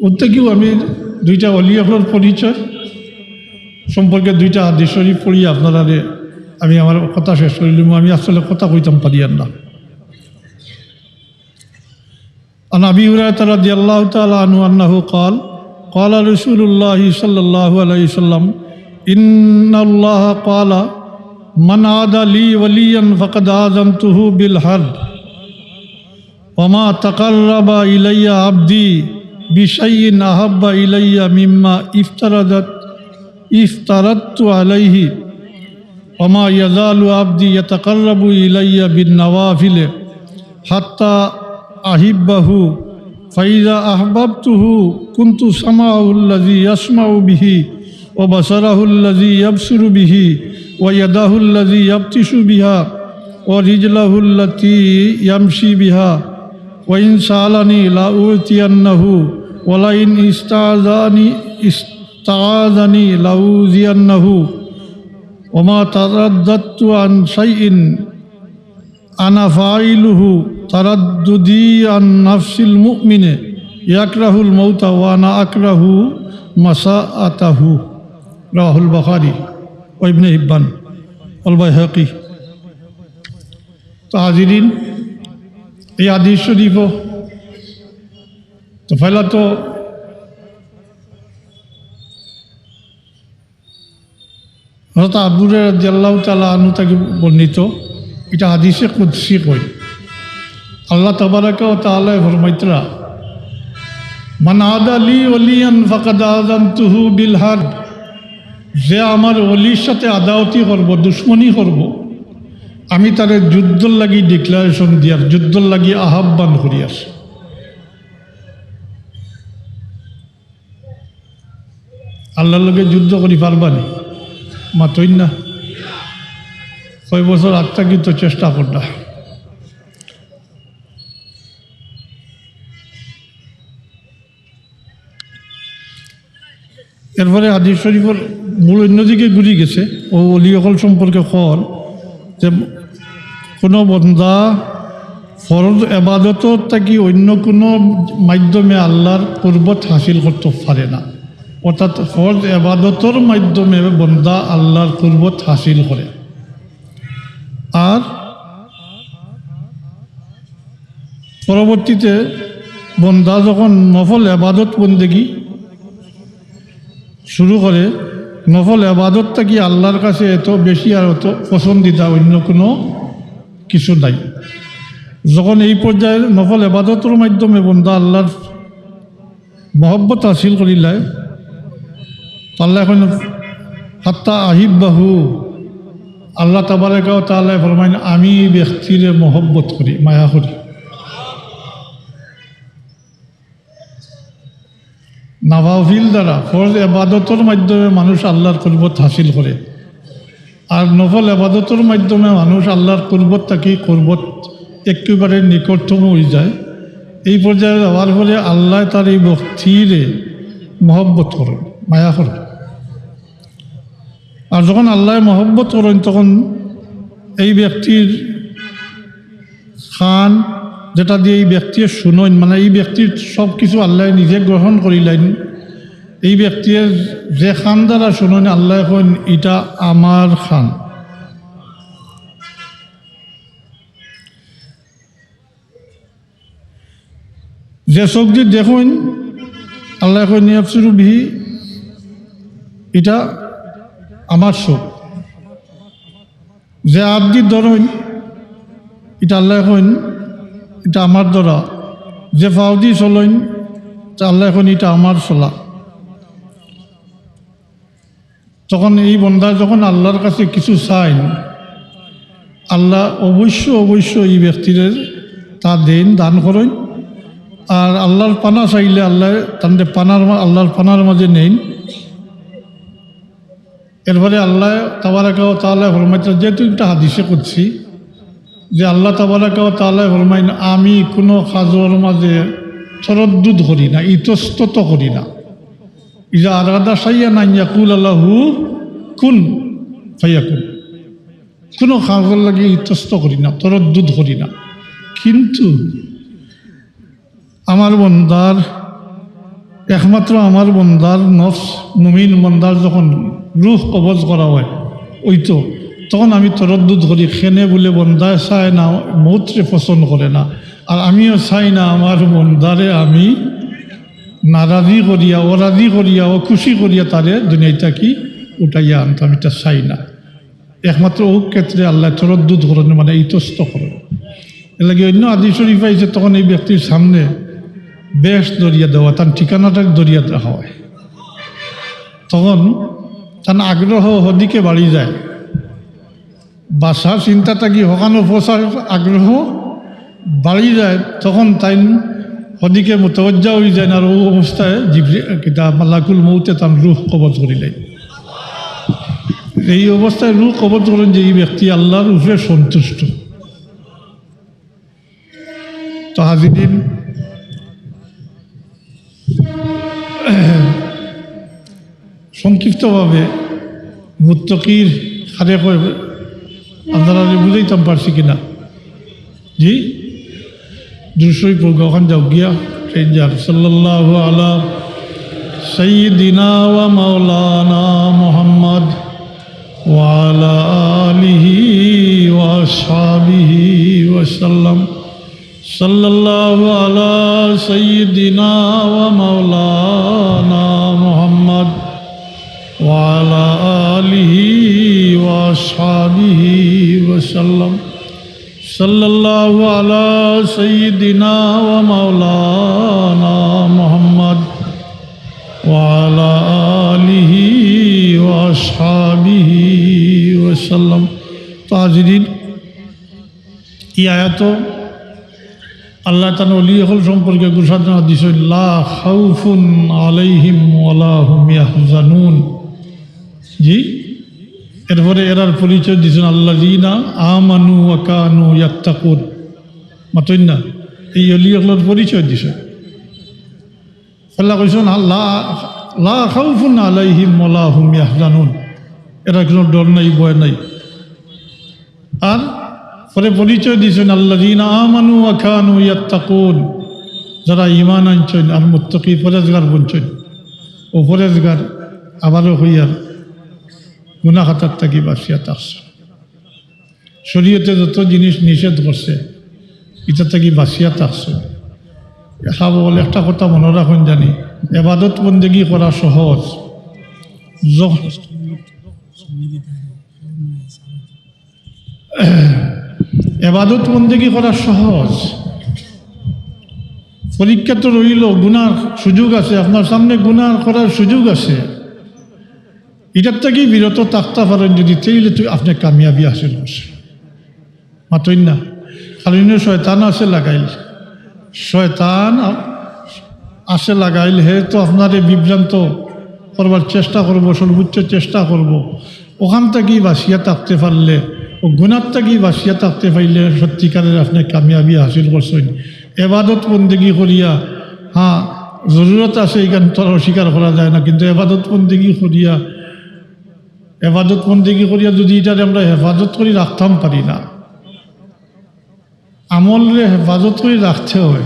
ওর থেকেও আমি দুইটা অলি অকলর পরিচয় সম্পর্কে দুইটা হাদিস শরীফ পড়ি আপনারারে আমি আমার কথা শেষ করিলিমু। আমি আসলে কথা কইতাম পারিয়ার না। عن أبي هريرة رضي الله تعالى عنه أنه قال: قال رسول الله صلى الله عليه وسلم: إن الله قال: من عادى لي وليا فقد آذنته بالحرب، وما تقرب إلي عبدي بشيء أحب إلي مما افترضت، افترضت عليه، وما يزال عبدي يتقرب إلي بالنوافل حتى أحبه، فإذا أحببته كنت سمعه الذي يسمع به، وبصره الذي يبصر به، ويده التي يبطش بها ورجله التي يمشي بها، ولئن سألني لأعطينه، ولئن استعاذني استعاذني لأعوذنه، وما ترددت عن شيء أنا فاعله ترددي عن نفس المؤمن يكره الموت وأنا أكره مساءته. رواه البخاري وابن حبان والبيهقي. তো হাজিরিন, এই হাদিস শরীফও তো পয়লা তো হযরত আবু হুরায়রা রাদিয়াল্লাহু তাআলা আনহু থাকি বর্ণিত, এটা হাদিসে কুদসি কয়। আল্লাহ তাবারাকা ওয়া তাআলায় ফরমাইতরা, "মান আদা লি ওয়ালিয়ান ফাকাদ আযানতুহু বিল হারব।" যে আমার ওলির সাথে আদাওয়াতি করব, দুশমনি করব, আমি তারে যুদ্ধর লাগি declaration দিয়ার, যুদ্ধর লাগি আহ্বান করিয়ার। আল্লাহর লগে যুদ্ধ করি পারবা নি? মাতইন না। কয় বছর আগ থাকি তো চেষ্টা করলা। এরপরে হাদিস শরীফর মূল অন্যদিকে ঘুরি গেছে। ও ওলি অকল সম্পর্কে কর যে কোনো বন্দা ফরজ এবাদতর থাকি অন্য কোনো মাধ্যমে আল্লাহর কুরবত হাসিল করতে পারে না, অর্থাৎ ফরজ এবাদতর মাধ্যমে বন্দা আল্লাহর কুরবত হাসিল করে। আর পরবর্তীতে বন্দা যখন নফল এবাদত বন্দেগি শুরু করে, নফল এবাদত থাকি আল্লাহর কাছে এত বেশি আর অত পছন্দিদা অন্য কোনো কিছু নাই। যখন এই পর্যায়ে নফল এবাদতর মাধ্যমে বন্দা আল্লাহর মহব্বত হাসিল করিলায়, তো আল্লাহ এখন হাত্তা আহিব্বাহু, আল্লাহ তাবারাকা ওয়া তাআলায় ফরমাইন, "আমি এই ব্যক্তিরে মহব্বত করি, মায়া করি।" নাওয়াফিল দ্বারা, ফরজ এবাদতর মাধ্যমে মানুষ আল্লাহর কুরবত হাসিল করে। আর নফল এবাদতর মাধ্যমে মানুষ আল্লাহর কুরবত থাকি কুরবত একেবারে নিকটতম অইযায়। এই পর্যায়ে যাওয়ার পরে আল্লাহ তার এই ব্যক্তিরে মহব্বত করেন, মায়া করেন। আর যখন আল্লাহ মহব্বত করেন, তখন এই ব্যক্তির কান, যেটা দিয়ে এই ব্যক্তি শুনইন, মানে, এই ব্যক্তির সব কিছু আল্লাহ নিজে গ্রহণ করিলেন। এই ব্যক্তি যে কান দ্বারা শুনইন, আল্লাহ কইন, "ইটা আমার কান।" যে চোখ দি দেখইন, আল্লাহ কইন, "ইয়াবসুরু বিহি", ইটা আমার চোখ। যে আত দি ধরইন, ইটা আল্লাহ কইন, "ইটা আমার ধরা।" যে পাও দি চলইন, তা আল্লাহ কইন, "ইটা আমার চলা।" তখন এই বন্দা যখন আল্লাহর কাছে কিছু চাইন, আল্লাহ অবশ্য, অবশ্য এই ব্যক্তিরে তা দেন, দান করেন। আর আল্লাহর পানা চাইলে আল্লাহ তানরে পানার মা-, আল্লাহর পানার মাঝে নেন। এরপরে আল্লাহ তাবারাকা ওয়া তাআলা ফরমাইতে, যেহেতু একটা হাদিসে কুদসি, যে আল্লাহ তাবারাকা ওয়া তাআলা ফরমাইন, "আমি কোনো কাজর মাঝে তরদ্দুদ করি না, ইতস্তত করি না।" ইজা আরাদা শাইয়ান আন ইয়াকুলা লাহু কুন ফায়াকুন। কোনো কাজর লাগি ইতস্ত করি না, তরদ্দুদ করি না। কিন্তু আমার বন্দার, একমাত্র আমার বন্দার নফস, মুমিন বন্দার যখন রুহ কবজ করা হয়, ওই তো তখন আমি তরদ্দুদ করি, কেনে বুলে বন্দায় চায় না, মৌতরে পছন্দ করে না। আর আমিও চাই না আমার বন্দারে আমি নারাজি করিয়া, অরাজি করিয়া, অখুশি করিয়া তারে দুনিয়া থাকি উঠাইয়া আনতাম, ইটা চাই না। একমাত্র অউ ক্ষেত্রে আল্লায় তরদ্দুদ করইন, মানে ইতস্ত করইন। এর লাগি অন্য হাদিস শরীফ আইছে, তখন এই ব্যক্তির সামনে বেহেশত ধরিয়া দেওয়া, তান ঠিকানাটা ধরিয়া দেওয়া হয়। তখন তান আগ্রহ হদিকে বাড়ি যায়। বাসার চিন্তা থাকি হকানো পৌঁছার আগ্রহ বাড়ি যায়, তখন তাইন হদিকে মুতাওয়াজ্জা অই যায়, আর অউ অবস্থায় জিবরি-, কিতা, মালাকুল মউতে তান রুহ কবজ করিলাইন। এই অবস্থায় রূহ কবজ করেন যে এই ব্যক্তি আল্লাহর উপরে সন্তুষ্ট। তো হাজিরিন, সংক্ষিপ্তভাবে মুত্তাকির কারে কয় আপনারারে বুঝাইতাম পারছি কিনা? জি, দুরূদ শরীফ পড়ুক্কা, অখান যাউক্কা, সেই যার। সাল্লাল্লাহু আলা সাইয়্যিদিনা ওয়া মাওলানা মুহাম্মদ ওয়া আলা আলিহি ওয়া আসহাবিহি ওয়া সাল্লাম। সাল্লাল্লাহু আলা সাইয়্যিদিনা ওয়া মাওলানা মুহাম্মদ ওয়া আলা আলিহি ওয়া আসহাবিহি ওয়া সাল্লাম। সাল্লাল্লাহু আলা সাইয়্যিদিনা ওয়া মাওলানা মুহাম্মদ ওয়া আলা আলিহি ওয়া আসহাবিহি ওয়া সাল্লাম। তো হাজিরিন, এই আয়াতো আল্লাহ তাআলা ওলি অকল সম্পর্কে ঘোষণা দিছইন, "লা খাউফুন আলাইহিম ওয়া লা হুম ইয়াহজানুন।" জি, এরপরে এরার পরিচয় দিছইন, "আল্লাযীনা আমানু ওয়া কানু ইয়াত্তাকুন।" মাতইন না, এই ওলি অকলর পরিচয় দিছইন। আল্লাহ কইছইন, "লা, লা খাউফুন আলাইহিম ওয়া লা হুম ইয়াহজানুন।" এরার কোনো ডর নাই, ভয় নাই। আর পরে পরিচয় দিছইন, "আল্লাযীনা আমানু ওয়া কানু ইয়াত্তাকুন", যারা ঈমান আনছইন আর মুত্তাকি পরেজগার বনছইন। ও পরেজগার, আবারও কইয়ার, গুনাহ খাতার থাকি বাঁচিয়া থাকছইন। শরীয়তে যত জিনিস নিষেধ করছে, ইটা থাকি বাঁচিয়া থাকছইন। এ হাবল একটা কথা মনো রাখইন জানি, এবাদত বন্দেগি করা সহজ। যখ-, এবাদত বন্দেগি করা সহজ। পরীক্ষা তো রইলো, গুনার সুযোগ আছে, আপনার সামনে গুনাহ করার সুযোগ আছে। ইটার থাকি বিরত থাকতা পারইন যদি, তাইলে তো আপনে কামিয়াবি হাসিল করছইন। মাতইন না, কারণ শয়তান আছে লাগাইল, শয়তান আ-, আছে লাগাইল, হে তো আপনারে বিভ্রান্ত করবার চেষ্টা করবো, সর্বোচ্চ চেষ্টা করবো। অখান থাকি বাঁচিয়া থাকতে পারলে, ও গুনার থাকি বাঁচিয়া থাকতে পারলে সত্যিকারের আপনে কামিয়াবি হাসিল করছইন। এবাদত বন্দেগি করিয়া, হ্যাঁ, জরুরত আছে, ইখান তো আর অস্বীকার করা যায় না, কিন্তু এবাদত বন্দেগি করিয়া, এবাদত বন্দেগি করিয়া যদি ইটারে আমরা হেফাজত করি রাখতাম পারি না, আমলরে হেফাজত করি রাখতে হয়।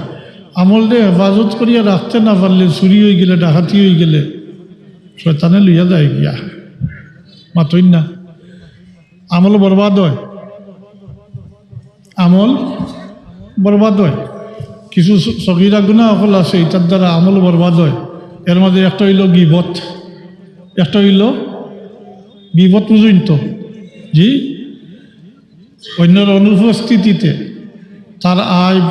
আমলরে হেফাজত করিয়া রাখতে না পারলে, চুরি অইগেলে, ডাকাতি অইগেলে, শয়তানে লইয়া যায় গিয়া। মাতইন না, আমল বরবাদ হয়, আমল বরবাদ হয়। কিছু স-, সগীরা গুনাহ অকল আছে, ইটার দ্বারা আমল বরবাদ হয়। এর মাঝে একটা অইলো গীবত, একটা অইলো গীবত, বুঝইন তো? জি, অইন্যর অনুপস্থিতিতে তার আইব,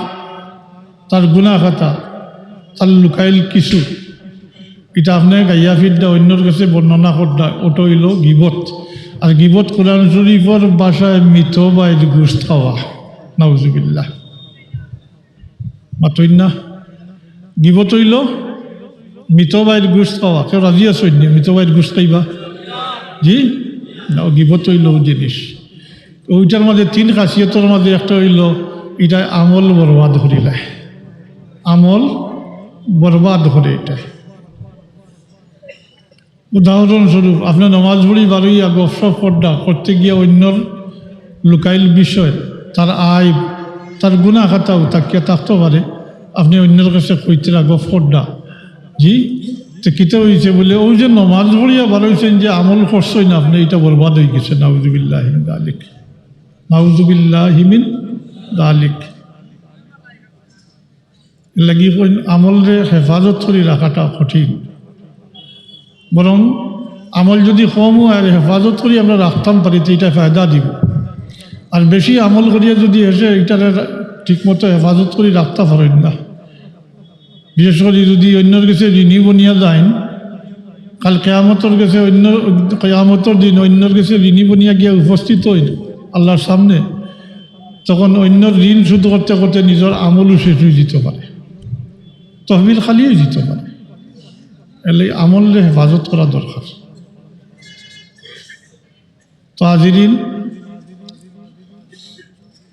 তার গুনাহ খাতা, তার লুকাইল কিছু, ইটা আপনে গাইয়া ফিররা অইন্যর গেছে বর্ণনা কররা, ওটা অইলো গীবত। আর গীবত কোরআন শরীফর ভাষায় মৃত ভাইর গোশত খাওয়া। নাউজুবিল্লাহ। মাতইন না। গীবত অইলো মৃত ভাইর গোশত খাওয়া। কেউ রাজি আছইন নি মৃত ভাইর গোশত খাইবা? জি? না, গীবত অইলো ও জিনিস। ওইটার মাঝে তিন খাসিয়তর মাঝে একটা অইলো, ইটা আমল বরবাদ করিলায়। আমল বরবাদ করে ইটা। উদাহরণস্বরূপ, আপনে নমাজ পড়ি বারইয়া গফসফ কররা, করতে গিয়া অইন্যর লুকাইল বিষয়, তার আইব, তার গুনাহ খাতাও থাকিয়া থাকতো পারে, আপনে অইন্যর গেছে কইতরা, গফ কররা। জি, তে কিতা অইছে বুলে, অউ যে নমাজ পড়িয়া বারইছইন যে আমল করছইন আপনে, ইটা বরবাদ অইগেছে। নাউজুবিল্লাহি মিন যালিক। নাউজুবিল্লাহি মিন যালিক। এরলাগি কইন, আমলরে হেফাজত করি রাখাটা কঠিন, বরং আমল যদি কম অয় আর হেফাজত করি আমরা রাখতাম পারি, তে ইটা ফায়দা দিবো। আর বেশি আমল করিয়া যদি হেষে ইটারে রা-, ঠিকমতো হেফাজত করি রাখতা পারইন না, বিশেষ করি যদি অইন্যর গেছে ঋণী বনিয়া যাইন, কাল কিয়ামতর গেছে অইন্য, কিয়ামতর দিন অইন্যর গেছে ঋণী বনিয়া গিয়া উপস্থিত অইন আল্লাহর সামনে, তখন অইন্যর ঋণ শোধ করতে করতে নিজর আমলও শেষ অইযিতো পারে, তহবিল খালি অইযিতো পারে। এরলাগি আমলরে হেফাজত করা দরকার। তো হাজিরিন,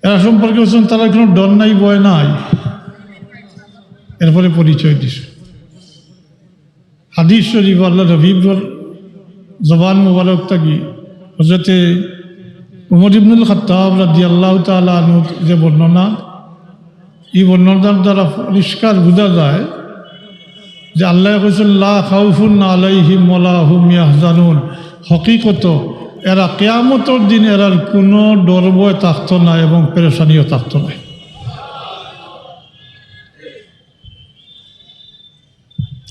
এরা সম্পর্কে বলছেন, তারা কোনো ডর নাই, ভয় নাই। এরপরে পরিচয় দিছে। হাদিস শরীফ, আল্লাহর হাবিবর জবান মুবারক থাকি হযরতে উমর ইবনুল খাত্তাব রাদিয়াল্লাহু তাআলা আনহু যে বর্ণনা, এই বর্ণনার দ্বারা পরিষ্কার বোঝা যায় যে আল্লাহ কইছেন, "লা খাউফুন আলাইহিম ওয়ালা হুম ইয়াহজানুন।" হকিকত এরা কিয়ামতর দিন এরার কোনো ডর ভয় থাকতো না এবং পেরেশানিও থাকতো না।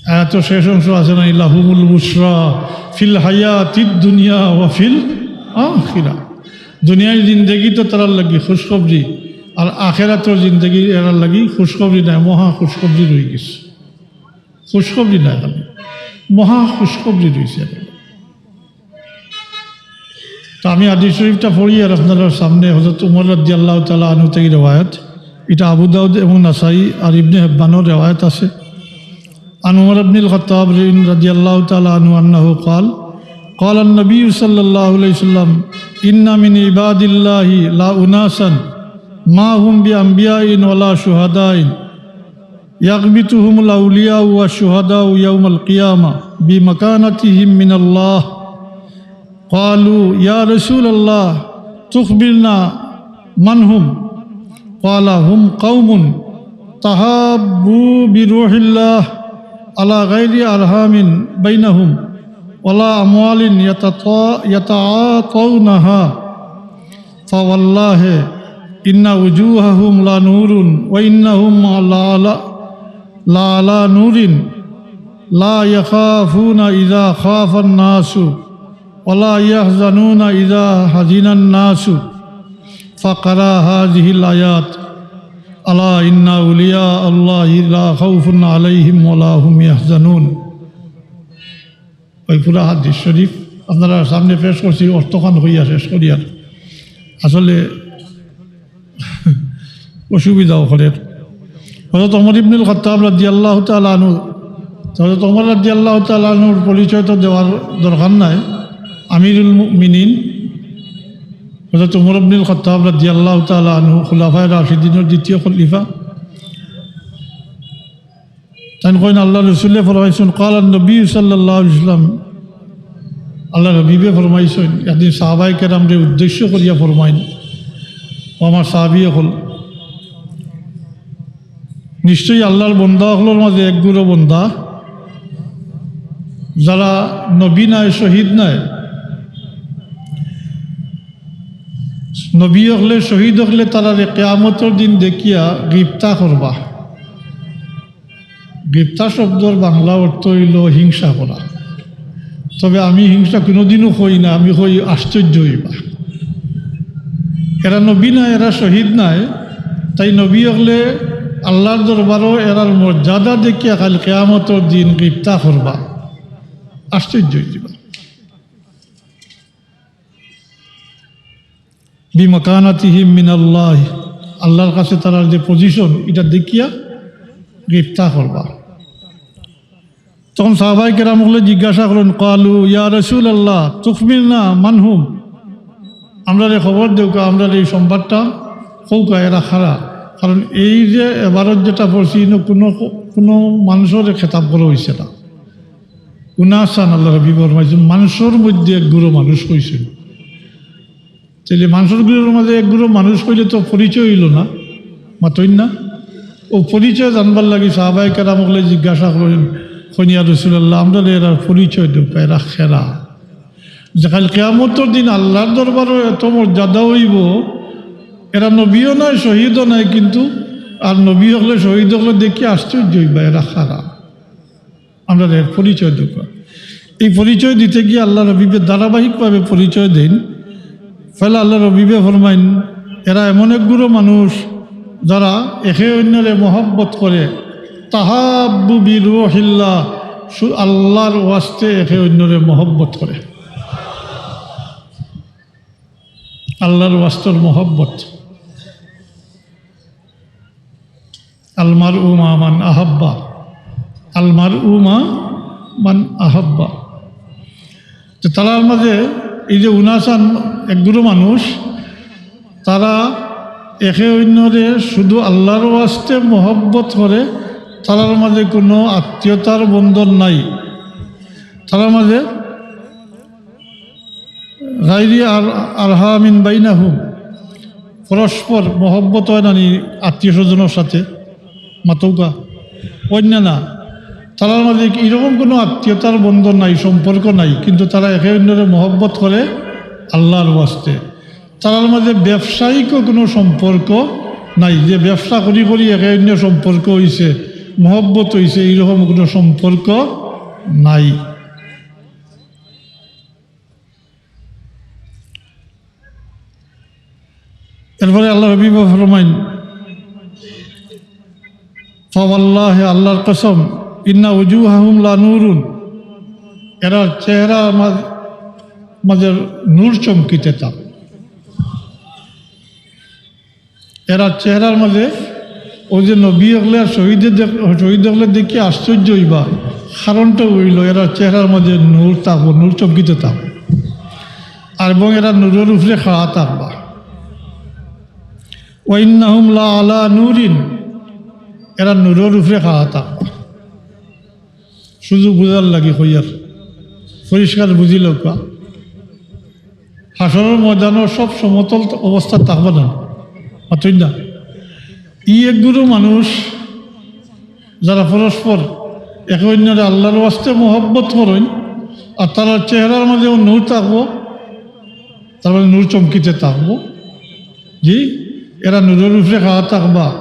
আয়াতর শেষ অংশ আছে না, "লাহুমুল বুশরা ফিল হায়াতিদ দুনিয়া ওয়া ফিল আখিরা।" দুনিয়ার জিন্দেগি তো তারার লাগি খুশখবরি, আর আখেরাতর জিন্দেগি এরার লাগি খুশখবরি নায়, মহা খুশখবরি রয়ে গেছে। খুশখবরি নায় খালি, মহা খুশখবরি রয়েছে। তো আমি হাদিস শরীফটা পড়ি আর আপনারার সামনে। হযরত উমর রাদিয়াল্লাহু তাআলা আনহু থেকে রেওয়ায়াত, এটা আবু দাউদ এবং নাসাই আর ইবনে হিব্বানর রেওয়ায়াত আছে। عن عمر بن الخطاب رضي الله تعالى عنه أنه قال: قال النبي صلى الله عليه وسلم: إن من عباد الله لأناسا ما هم بأنبياء ولا شهداء، يغبطهم الأولياء والشهداء يوم القيامة بمكانتهم من الله. قالوا: يا رسول الله، تخبرنا من هم؟ قال: هم قوم تحابوا بروح الله على غير أرحام بينهم ولا أموال يتطا-، يتعاطونها، فوالله إن وجوههم لنور وإنهم لعلى، لعلى نور، لا يخافون إذا خاف الناس ولا يحزنون إذا حزن الناس، فقرأ هذه الآيات: ألا إن أولياء الله لا خوف عليهم ولا هم يحزنون। ওই পুরা হাদিস শরীফ আপনারার সামনে পেশ করছি, অর্থখান হইয়া শেষ করিয়ার। আসলে অসুবিধাও করে। হযরত ওমর ইবনুল খাত্তাব রাদিয়াল্লাহু তাআলা আনহু, হযরত ওমর রাদিয়াল্লাহু তাআলা আনহুর পরিচয় তো দেওয়ার দরকার নাই। আমিরুল মুমিনিন হযরত ওমর ইবনুল খাত্তাব রাদিয়াল্লাহু তাআলা আনহু, খুলাফায়ে রাশিদিনের দ্বিতীয় খলিফা। তাইন কইন, আল্লাহর রসুলে ফরমাইছইন, قال النبي صلى الله عليه وسلم, আল্লাহর হাবিবে ফরমাইছইন, একদিন সাহাবায়ে কেরামরে উদ্দেশ্য করিয়া ফরমাইন, "ও আমার সাহাবী অকল, নিশ্চয়ই আল্লাহর বন্দা অকলর মাঝে এক গুরু বন্দা, যারা নবী নায়, শহীদ নায়, নবী অকলে, শহীদ অকলে তারারে কিয়ামতর দিন দেখিয়া গিবতা করবা।" গিবতা শব্দর বাংলা অর্থ অইলো হিংসা করা। তবে আমি হিংসা কোনোদিনও কই না, আমি কই আশ্চর্য অইবা। এরা নবী নায়, এরা শহীদ নায়, তাই নবী অকলে আল্লাহর দরবারো এরার মর্যাদা দেখিয়া কাইল কিয়ামতর দিন গিবতা করবা, আশ্চর্য অইযিবা। বিমাকানাতিহিম মিনাল্লাহ, আল্লাহর কাছে তারার যে পজিশন, এটা দেখিয়া গিবতা করবা। তখন সাহাবায়ে কেরাম অকলে জিজ্ঞাসা করইন, "ক্বালু ইয়া রাসূলাল্লাহ, তুখবিরনা মান হুম?" আমরারে খবর দেউক্কা, আমরারে এই সংবাদটা কউক্কা, এরা কারা। কারণ এই যে এবারত যেটা পড়ছি, ইনো কোনো, কোনো মানুষরে খেতাব করা অইছে না। উনাসান, আল্লাহর হাবিবে ফরমাইছইন, মানুষর মধ্যে এক গুরু মানুষ কইছইন। তাইলে মানুষর গুরুর মাঝে এক গুরু মানুষ কইলে তো পরিচয় অইলো না, মাতইন না? অউ পরিচয় জানবার লাগি সাহাবায়ে কেরাম অকলে জিজ্ঞাসা করইন, কইন, "ইয়া রাসূলাল্লাহ, আমরারে এরার পরিচয় দেউক্কা, এরা কারা?" যে কাইল কিয়ামতর দিন আল্লাহর দরবারো এত মর্যাদা অইবো, এরা নবীও নায়, শহীদও নায়, কিন্তু আর নবী অকলে, শহীদ অকলে দেখিয়া আশ্চর্য অইবা, এরা কারা। আমরারে এর পরিচয় দেউক্কা। এই পরিচয় দিতে গিয়া আল্লাহর হাবিবে ধারাবাহিকভাবে পরিচয় দেইন। পয়লা আল্লাহর হাবিবে ফরমাইন, এরা এমন এক গুরু মানুষ, যারা একে অইন্যরে মহব্বত করে। তাহাব্বু বিরুহিল্লাহ, শু-, আল্লাহর ওয়াস্তে একে অইন্যরে মহব্বত করে। আল্লাহর ওয়াস্তর মহব্বত। আল মারউ মা মান আহাব্বা, আল মারউ মা মান আহাব্বা। তো তারার মাঝে এই যে উনাসান এক গুরু মানুষ, তারা একে অন্যরে শুধু আল্লাহর ওয়াস্তে মহব্বত করে, তারার মাঝে কোনো আত্মীয়তার বন্ধন নাই। তারার মাঝে গাইরি আর আরহামিন বাইনাহুম, পরস্পর মহব্বত অয় না নি আত্মীয় স্বজনের সাথে? মাতউক্কা। অইন্য না, তারার মাঝে এরকম কোনো আত্মীয়তার বন্ধন নাই, সম্পর্ক নাই, কিন্তু তারা একে অন্যরে মহব্বত করে আল্লাহর ওয়াস্তে। তারার মাঝে ব্যবসায়িক কোনো সম্পর্ক নাই, যে ব্যবসা করি করি একে অন্য সম্পর্ক অইছে, মহব্বত অইছে, এরকম কোনো সম্পর্ক নাই। এরপরে আল্লাহর হাবিব ফরমাইন, "ফাওয়াল্লাহি, আল্লাহর কসম, ইন্না উজুহাহুম লা নূরুন, এরার চেহারার মাঝ-, মাঝে নূর চমকিতে থাক।" এরার চেহারার মাঝে ওই যে নবী অকলে আর শহীদে দেখ-, শহীদ অকলে দেখি আশ্চর্য অইবা, কারণটা অইলো এরার চেহারার মাঝে নূর থাকবো, নূর চমকিতে থাকবো, আর এবং এরা নূরর উপরে খাড়া থাকবা। ওয়াইন্নাহুম লা আলা নূরিন, এরা নূরর উপরে খাড়া থাকবা। শুধু বুঝার লাগি কইয়ার, পরিষ্কার বুঝিলাউক্কা। হাশরর ময়দানো সব সমতল অবস্থা থাকবা না, মাতইন না। ই এক গুরু মানুষ, যারা পরস্পর একে অন্যরে আল্লাহর ওয়াস্তে মহব্বত করইন, আর তারার চেহারার মাঝেও নূর থাকবো, তার মানে নূর চমকিতে থাকবো। জি, এরা নূরর উপরে খাড়া থাকবা।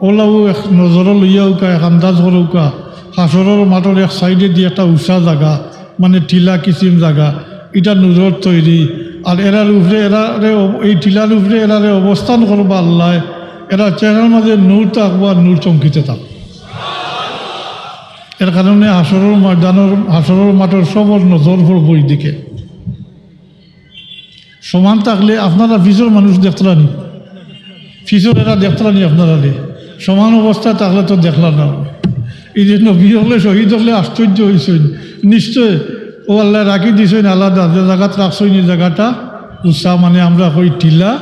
অউলাউ এক নজরো লইয়াউক্কা, এক আন্দাজ করউক্কা, হাশরর মাঠর এক সাইডেদি একটা উঁচা জাগা, মানে টিলা কিসিম জাগা, ইটা নূরর তৈরি। আর এরার উপরে, এরারে অব-, এই টিলার উপরে এরারে অবস্থান করবা আল্লায়, এরার চেহারার মাঝে নূর থাকবো আর নূর চমকিতে থাকবো। এর কারণে হাশরর ময়দানর, হাশরর মাঠর সবর নজর পড়বো এইদিকে। সমান থাকলে আপনারা পিছর মানুষ দেখতরা নি, পিছর এরা দেখতরা নি আপনারারে। সমান অবস্থায় থাকলে তো দেখলা না। এই যে নবী অকলে শহীদ অকলে আশ্চর্য অইছইন, নিশ্চয় অউ আল্লায় রাখি দিছইন আলাদা, যে জাগাত রাখছইন এই জাগাটা উঁচা, মানে আমরা কই টিলা,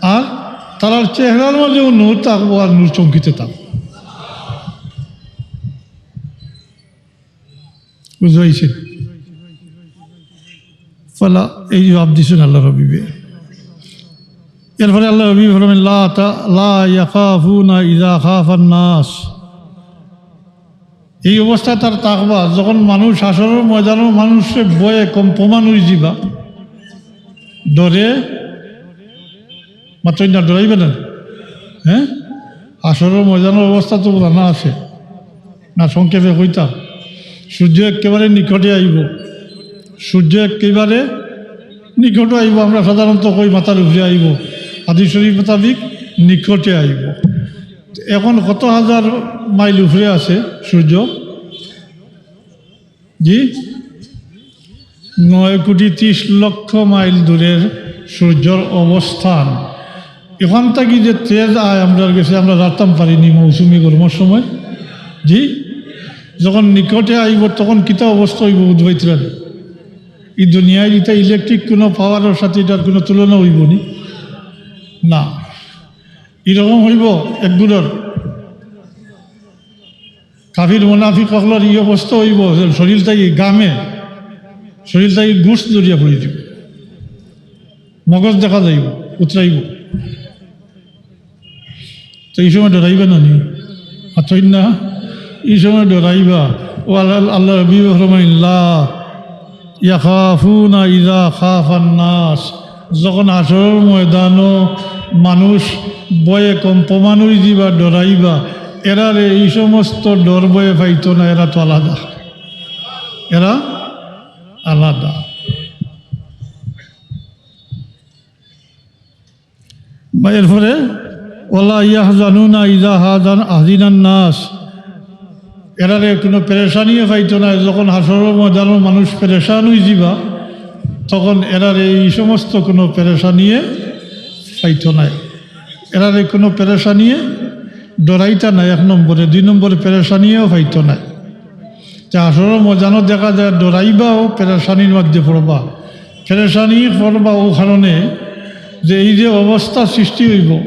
আর তারার চেহারার মাঝেও নূর থাকবো আর নূর চমকিতে থাকবো। বুঝাইছে? ফালা, এই জবাব দিছইন আল্লাহর হাবিবে। এরপরে আল্লাহর হাবিব ফরমাইন, "লা তা-, লা ইয়াখাফুনা ইযা খাফান নাস।" এই অবস্থা তারা থাকবা, যখন মানুষ হাশরর ময়দানর মানুষে ভয়ে কম্পমান অইযিবা, ডরে, মাতইন না, ডরাইবা না? হ্যাঁ, হাশরর ময়দানর অবস্থা তো জানা আছে না, সংক্ষেপে কইতাম, সূর্য একেবারে নিকটে আইবো, সূর্য একেবারে নিকটে আইবো। আমরা সাধারণত কই মাথার উপরে আইবো, হাদিস শরীফ মোতাবিক নিকটে আইবো। এখন কত হাজার মাইল উপরে আছে সূর্য? জি, নয় কোটি ত্রিশ লক্ষ মাইল দূরের সূর্যর অবস্থান। এখন থাকি যে তেজ আয় আমরার গেছে, আমরা রাখতাম পারি নি মৌসুমি গরমর সময়। জি, যখন নিকটে আইবো, তখন কিতা অবস্থা অইবো বুঝবাইতরা নি? এই দুনিয়ার ইটা ইলেকট্রিক কোনো পাওয়ারর সাথে ইটার কোনো তুলনা অইবো নি? না। এরকম অইবো একগুলোর কাফির মুনাফিক অকলর ই অবস্থা অইবো যে শরীর থাকি ঘামে, শরীর থাকি গুস ঝরিয়া পড়ি দিবো, মগজ দেখা যাইবো, উতরাইবো। তো এই সময় ডরাইবা না নি? মাতইন না, এই সময় ডরাইবা। অউ আল্লাহ, আল্লাহর হাবিব ফরমাইন, "লা ইয়াখাফুনা ইযা খাফান নাস।" যখন হাশরর ময়দানো মানুষ ভয়ে কম্পমান অইযিবা, ডরাইবা, এরারে এই সমস্ত ডর ভয়ে পাইতো না, এরা তো আলাদা, এরা আলাদা। বা এরপরে, "ওয়ালা ইয়াহজানুনা ইযা হাজান, হাজিনান নাস।" এরারে কোনো পেরেশানিয়ে পাইতো না। যখন হাশরর ময়দানর মানুষ পেরেশান অইযিবা, তখন এরারে এই সমস্ত কোনো পেরেশানিয়ে পাইতো না। এরারে কোনো পেরেশানিয়ে ডরাইতা না, এক নম্বরে। দুই নম্বরে, পেরেশানিয়েও পাইতো না। তে হাশরর ময়দানো দেখা যায় ডরাইবাও, পেরেশানির মধ্যে পড়বা। পেরেশানি করবা অউ কারণে যে এই যে অবস্থা সৃষ্টি অইবো,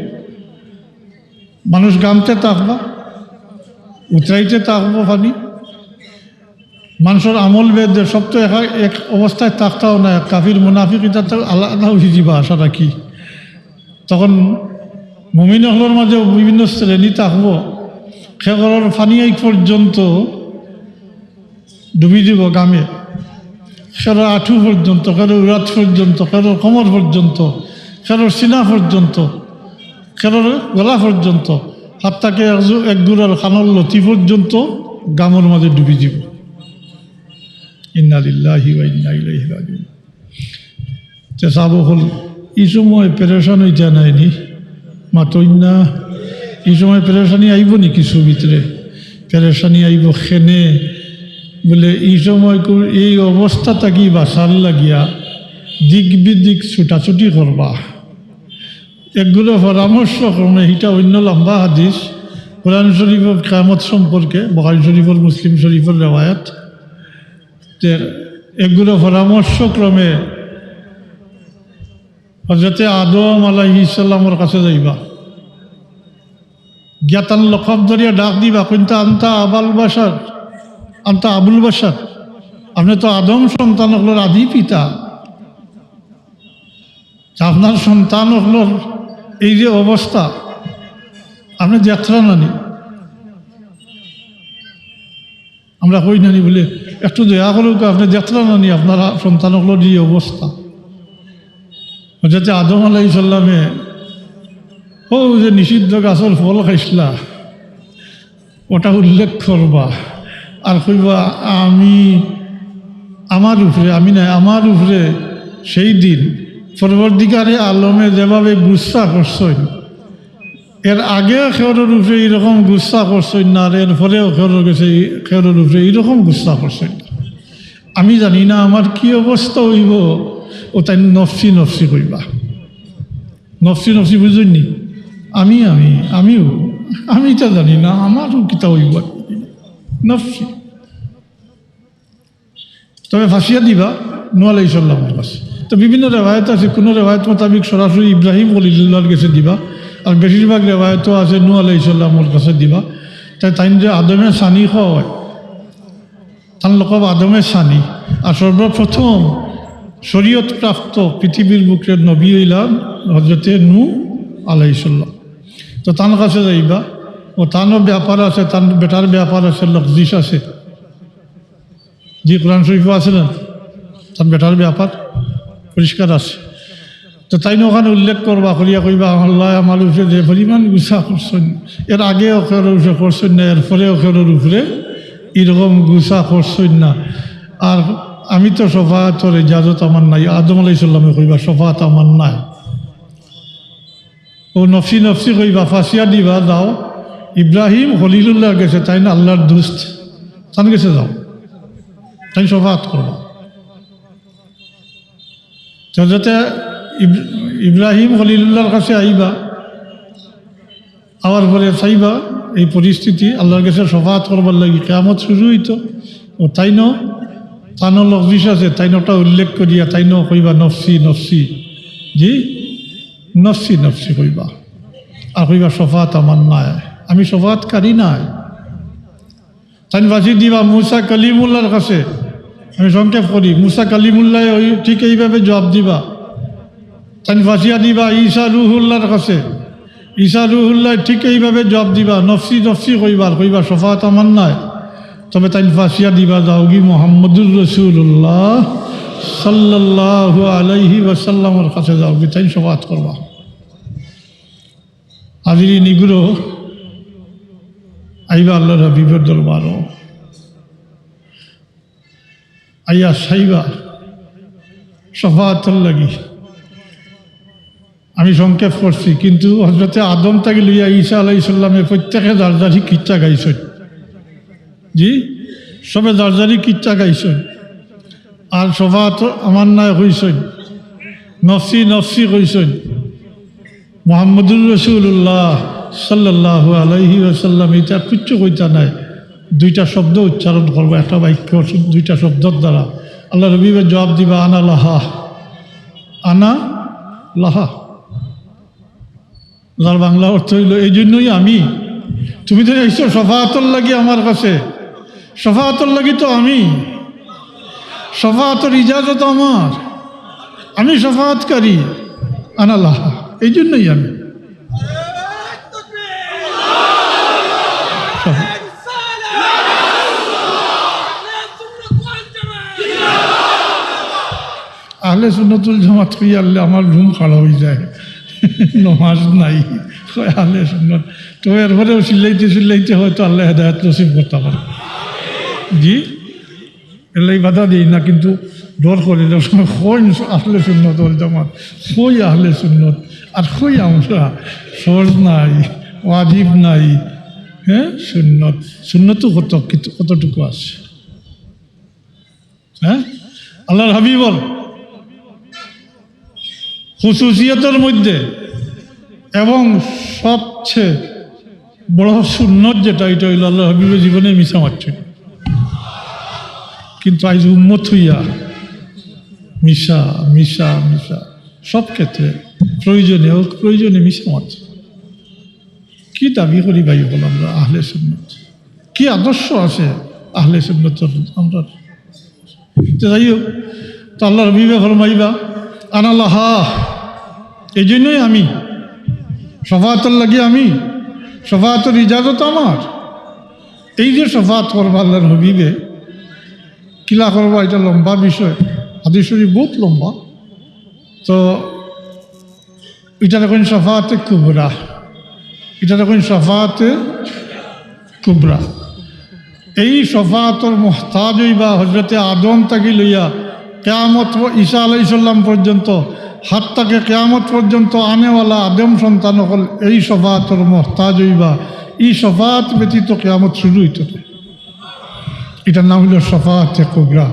মানুষ গামতে থাকবা, উতরাইতে থাকবো পানি, মানষর আমল বেদ সব তো এক, এক অবস্থায় থাকতাও না, কাফির মুনাফিক ইতা তো আলাদা অইযিবা আশা রাখি। তখন মুমিন অকলর মাঝে বিভিন্ন শ্রেণী থাকবো। কেউরর পানি আইক পর্যন্ত ডুবি দিবো গামে, কেউরর আঁঠু পর্যন্ত, কেউরর উরাত পর্যন্ত, কেউরর কোমর পর্যন্ত, কেউরর সিনা পর্যন্ত, কেউরর গলা পর্যন্ত, হাত্তাকে এক জু-, এক গুড়ার কানর লতি পর্যন্ত গামর মাঝে ডুবি দিবো। ইন্না লিল্লাহি ওয়া ইন্না ইলাইহি রাজিউন। তে সাব অকল, ই সময় পেরেশান অইতা নায় নি? মাতইন না। ই সময় পেরেশানি আইবো নি কিছু ভিতরে? পেরেশানি আইবো কেনে? বলে, ই সময় কু-, এই অবস্থা থাকি বাঁচার লাগিয়া দিক বিদিক ছুটাছুটি করবা। একগুলো পরামর্শ ক্রমে, ইটা অন্য লম্বা হাদিস, কোরআন শরীফর কিয়ামত সম্পর্কে, বুখারী শরীফর, মুসলিম শরীফর রেওয়ায়াত। তে একগুলো পরামর্শ ক্রমে হযরতে আদম আলাইহিস সালামর কাছে যাইবা। গিয়া তান লকব ধরিয়া ডাক দিবা, কইনতা, "আনতা আবাল বাশার, আনতা আবুল বাশার।" আপনে তো আদম সন্তান অকলর আদি পিতা। তে আপনার সন্তান অকলর এই যে অবস্থা, আপনে দেখরা না নি? আমরা কই না নি বলে, "একটু দয়া করউক্কা, আপনে দেখরা না নি আপনার সন্তান অকলর যে অবস্থা?" হযরতে আদম আলাইহিস সালামে, "ও যে নিষিদ্ধ গাছর ফল খাইছলা, ওটা উল্লেখ করবা, আর কইবা, আমি, আমার উপরে, আমি নায়, আমার উপরে সেই দিন পরবর্তীকালে আলমে যেভাবে গুসা করছইন, এর আগেও কেউরর উপরে এইরকম গুসা করছইন না, আর এর পরেও কেউরর গেছে, কেউরর উপরে এইরকম গুসা করছইন না। আমি জানি না আমার কি অবস্থা অইবো।" ও তাইন নফসি নফসি কইবা। নফসি নফসি বুঝছইন নি? আমি, আমি, আমিও, আমি ইতা জানি না, আমারও কিতা অইবো, নফসি। তবে ফাঁসিয়া দিবা নূহ আলাইহিস সালামর কাছে। তো বিভিন্ন রেওয়ায়েত আছে, কোনো রেওয়ায়েত মোতাবেক সরাসরি ইব্রাহিম খলিলুল্লাহর গেছে দিবা, আর বেশিরভাগ রেওয়ায়েতও আছে নূহ আলাইহিস সালামর কাছে দিবা। তাই তাইন যে আদমে সানি কওয়া অয়, তান লকব আদমে সানি। আর সর্বপ্রথম শরীয়ত প্রাপ্ত পৃথিবীর বুকে নবী অইলা হযরতে নূহ আলাইহিস সালাম। তো তান কাছে যাইবা, ও তানও ব্যাপার আছে, তান বেটার ব্যাপার আছে, লগজিশ আছে। জি, কোরআন শরীফও আছে না, তান বেটার ব্যাপার পরিষ্কার আছে। তো তাইন ওখানে উল্লেখ করবা, করিয়া কইবা, "আল্লায় আমার উপরে যে পরিমাণ গুসা করছইন, এর আগেও কেউরর উপরে করছইন না, এর পরেও কেউরর উপরে এইরকম গুসা করছইন না। আর আমি তো শফাআতর ইজাজত আমার নাই।" আদম আলাইহিস সালামে কইবা, "শফাআত আমার নাই।" ও নফসি নফসি কইবা, ফাঁসিয়া দিবা, যাও। ইব্রাহিম খলিলুল্লাহর গেছে, তাইন আল্লাহর দুস্ত, তান গেছে যাও, তাইন শফাআত করবা। তো হযরতে ইব-, ইব্রাহিম খলিলুল্লাহর কাছে আইবা, আওয়ার পরে চাইবা এই পরিস্থিতি, আল্লাহর গেছে শফাআত করবার লাগি, কিয়ামত শুরু অইতো। ও তাইনও, তানও লগজিশ আছে, তাইন ওটা উল্লেখ করিয়া তাইনও কইবা, "নফসি নফসি।" জি, নফসি নফসি কইবা। আর কইবা, "শফাআত আমার নায়, আমি শফাআতকারী নায়।" তাইন ফাঁসি দিবা মুসা কলিমুল্লাহর কাছে। আমি সংক্ষেপ করি, মুসা কলিমুল্লাহ ওই ঠিক এইভাবে জবাব দিবা। তাইন ফাঁসিয়া দিবা ঈসা রুহুল্লাহর কাছে। ঈসা রুহুল্লাহ ঠিক এইভাবে জবাব দিবা, নফসি নফসি কইবা, আর কইবা, "শফাআত আমার নায়।" তবে তাইন ফাঁসিয়া দিবা, যাওগি মুহাম্মদুর রাসূলুল্লাহ সাল্লাল্লাহু আলাইহি ওয়াসাল্লামর কাছে যাওগি, তাইন শফাআত করবা। হাজিরিন, ইগুলো আইবা আল্লাহর হাবিবর দরবারও, আইয়া চাইবা শফাআতর লাগি। আমি সংক্ষেপ করছি, কিন্তু হযরতে আদম থাকি লইয়া ঈসা আলাইহিস সালামে প্রত্যেকে যার যার কিচ্ছা গাইছইন। জি, সবে যার যার কিচ্ছা গাইছইন। আর শফাআত আমার নায় কইছইন, নফসি নফসি কইছইন। মুহাম্মদুর রাসূলুল্লাহ সাল্লাল্লাহু আলাইহি ওয়াসাল্লাম ইতা কিচ্ছু কইতা নায়, দুইটা শব্দ উচ্চারণ করবা, একটা বাক্য, দুইটা শব্দর দ্বারা। আল্লাহর হাবিবে জবাব দিবা, "আনা লাহা।" আনা লাহা, যার বাংলা অর্থ অইলো, "এই জন্যই আমি।" তুমি তো আইছো শাফাআতর লাগি আমার কাছে, শাফাআতর লাগি তো আমি, শাফাআতর ইজাজত আমার, আমি শাফাআতকারী, আনা লাহা, এই জন্যই আমি। আহলে সুন্নতুল জামাত কইয়া আল্লাহ আমার ঘুম খাড়া অই যায়, নমাজ নাই, কয় আহলে সুন্নত। তো এরপরেও চিল্লাইতে চিল্লাইতে হয়তো আল্লাহ হেদায়েত নসিব করতা পারে। জি, এলাই বাধা দেই না, কিন্তু ডর করে যখন কই আহলে সুন্নত ওয়াল জামাত, কই আহলে সুন্নত, আর কই আমরা, ফরজ নাই, ওয়াজিব নাই, হ্যাঁ, সুন্নত, সুন্নত কত, কত-, কতটুকু আছে? হ্যাঁ, আল্লাহর হাবিবর খুসুসিয়তর মধ্যে এবং সবচেয়ে বড় সুন্নত যেটা, এটা অইলো আল্লাহর হাবিবে জীবনে মিছা মাতছইন না। কিন্তু আইজ উম্মত অইয়া মিছা, মিছা, মিছা, সব ক্ষেত্রে প্রয়োজনে হোক, প্রয়োজনে মিছা মাতছে। কি দাবি করি ভাই অকল আমরা আহলে সুন্নত? কি আদর্শ আছে আহলে সুন্নতর আমরা? তো যাই হোক, তো আল্লাহর হাবিবে ফরমাইবা, "আনা লাহা", এই জন্যই আমি, শাফাআতর লাগি আমি, শাফাআতর ইজাজত আমার। এই যে শাফাআত করবা আল্লাহর হাবিবে, কিলা করবা, এটা লম্বা বিষয়, হাদিস শরীফ বহুত লম্বা। তো ইটারে কইন শাফাআতে কুবরা, ইটারে কইন শাফাআতে কুবরা। এই শাফাআতর মুহতাজ অইবা হযরতে আদম থাকি লইয়া কিয়ামত প-, ঈসা আলাইহিস সালাম পর্যন্ত, হাত্তাকে কিয়ামত পর্যন্ত আনেওয়ালা আদম সন্তান অকল এই শাফাআতর মুহতাজ অইবা। এই শাফাআত ব্যতীত কিয়ামত শুরু অইতো না। এটার নাম অইলো শাফাআতে কুবরা।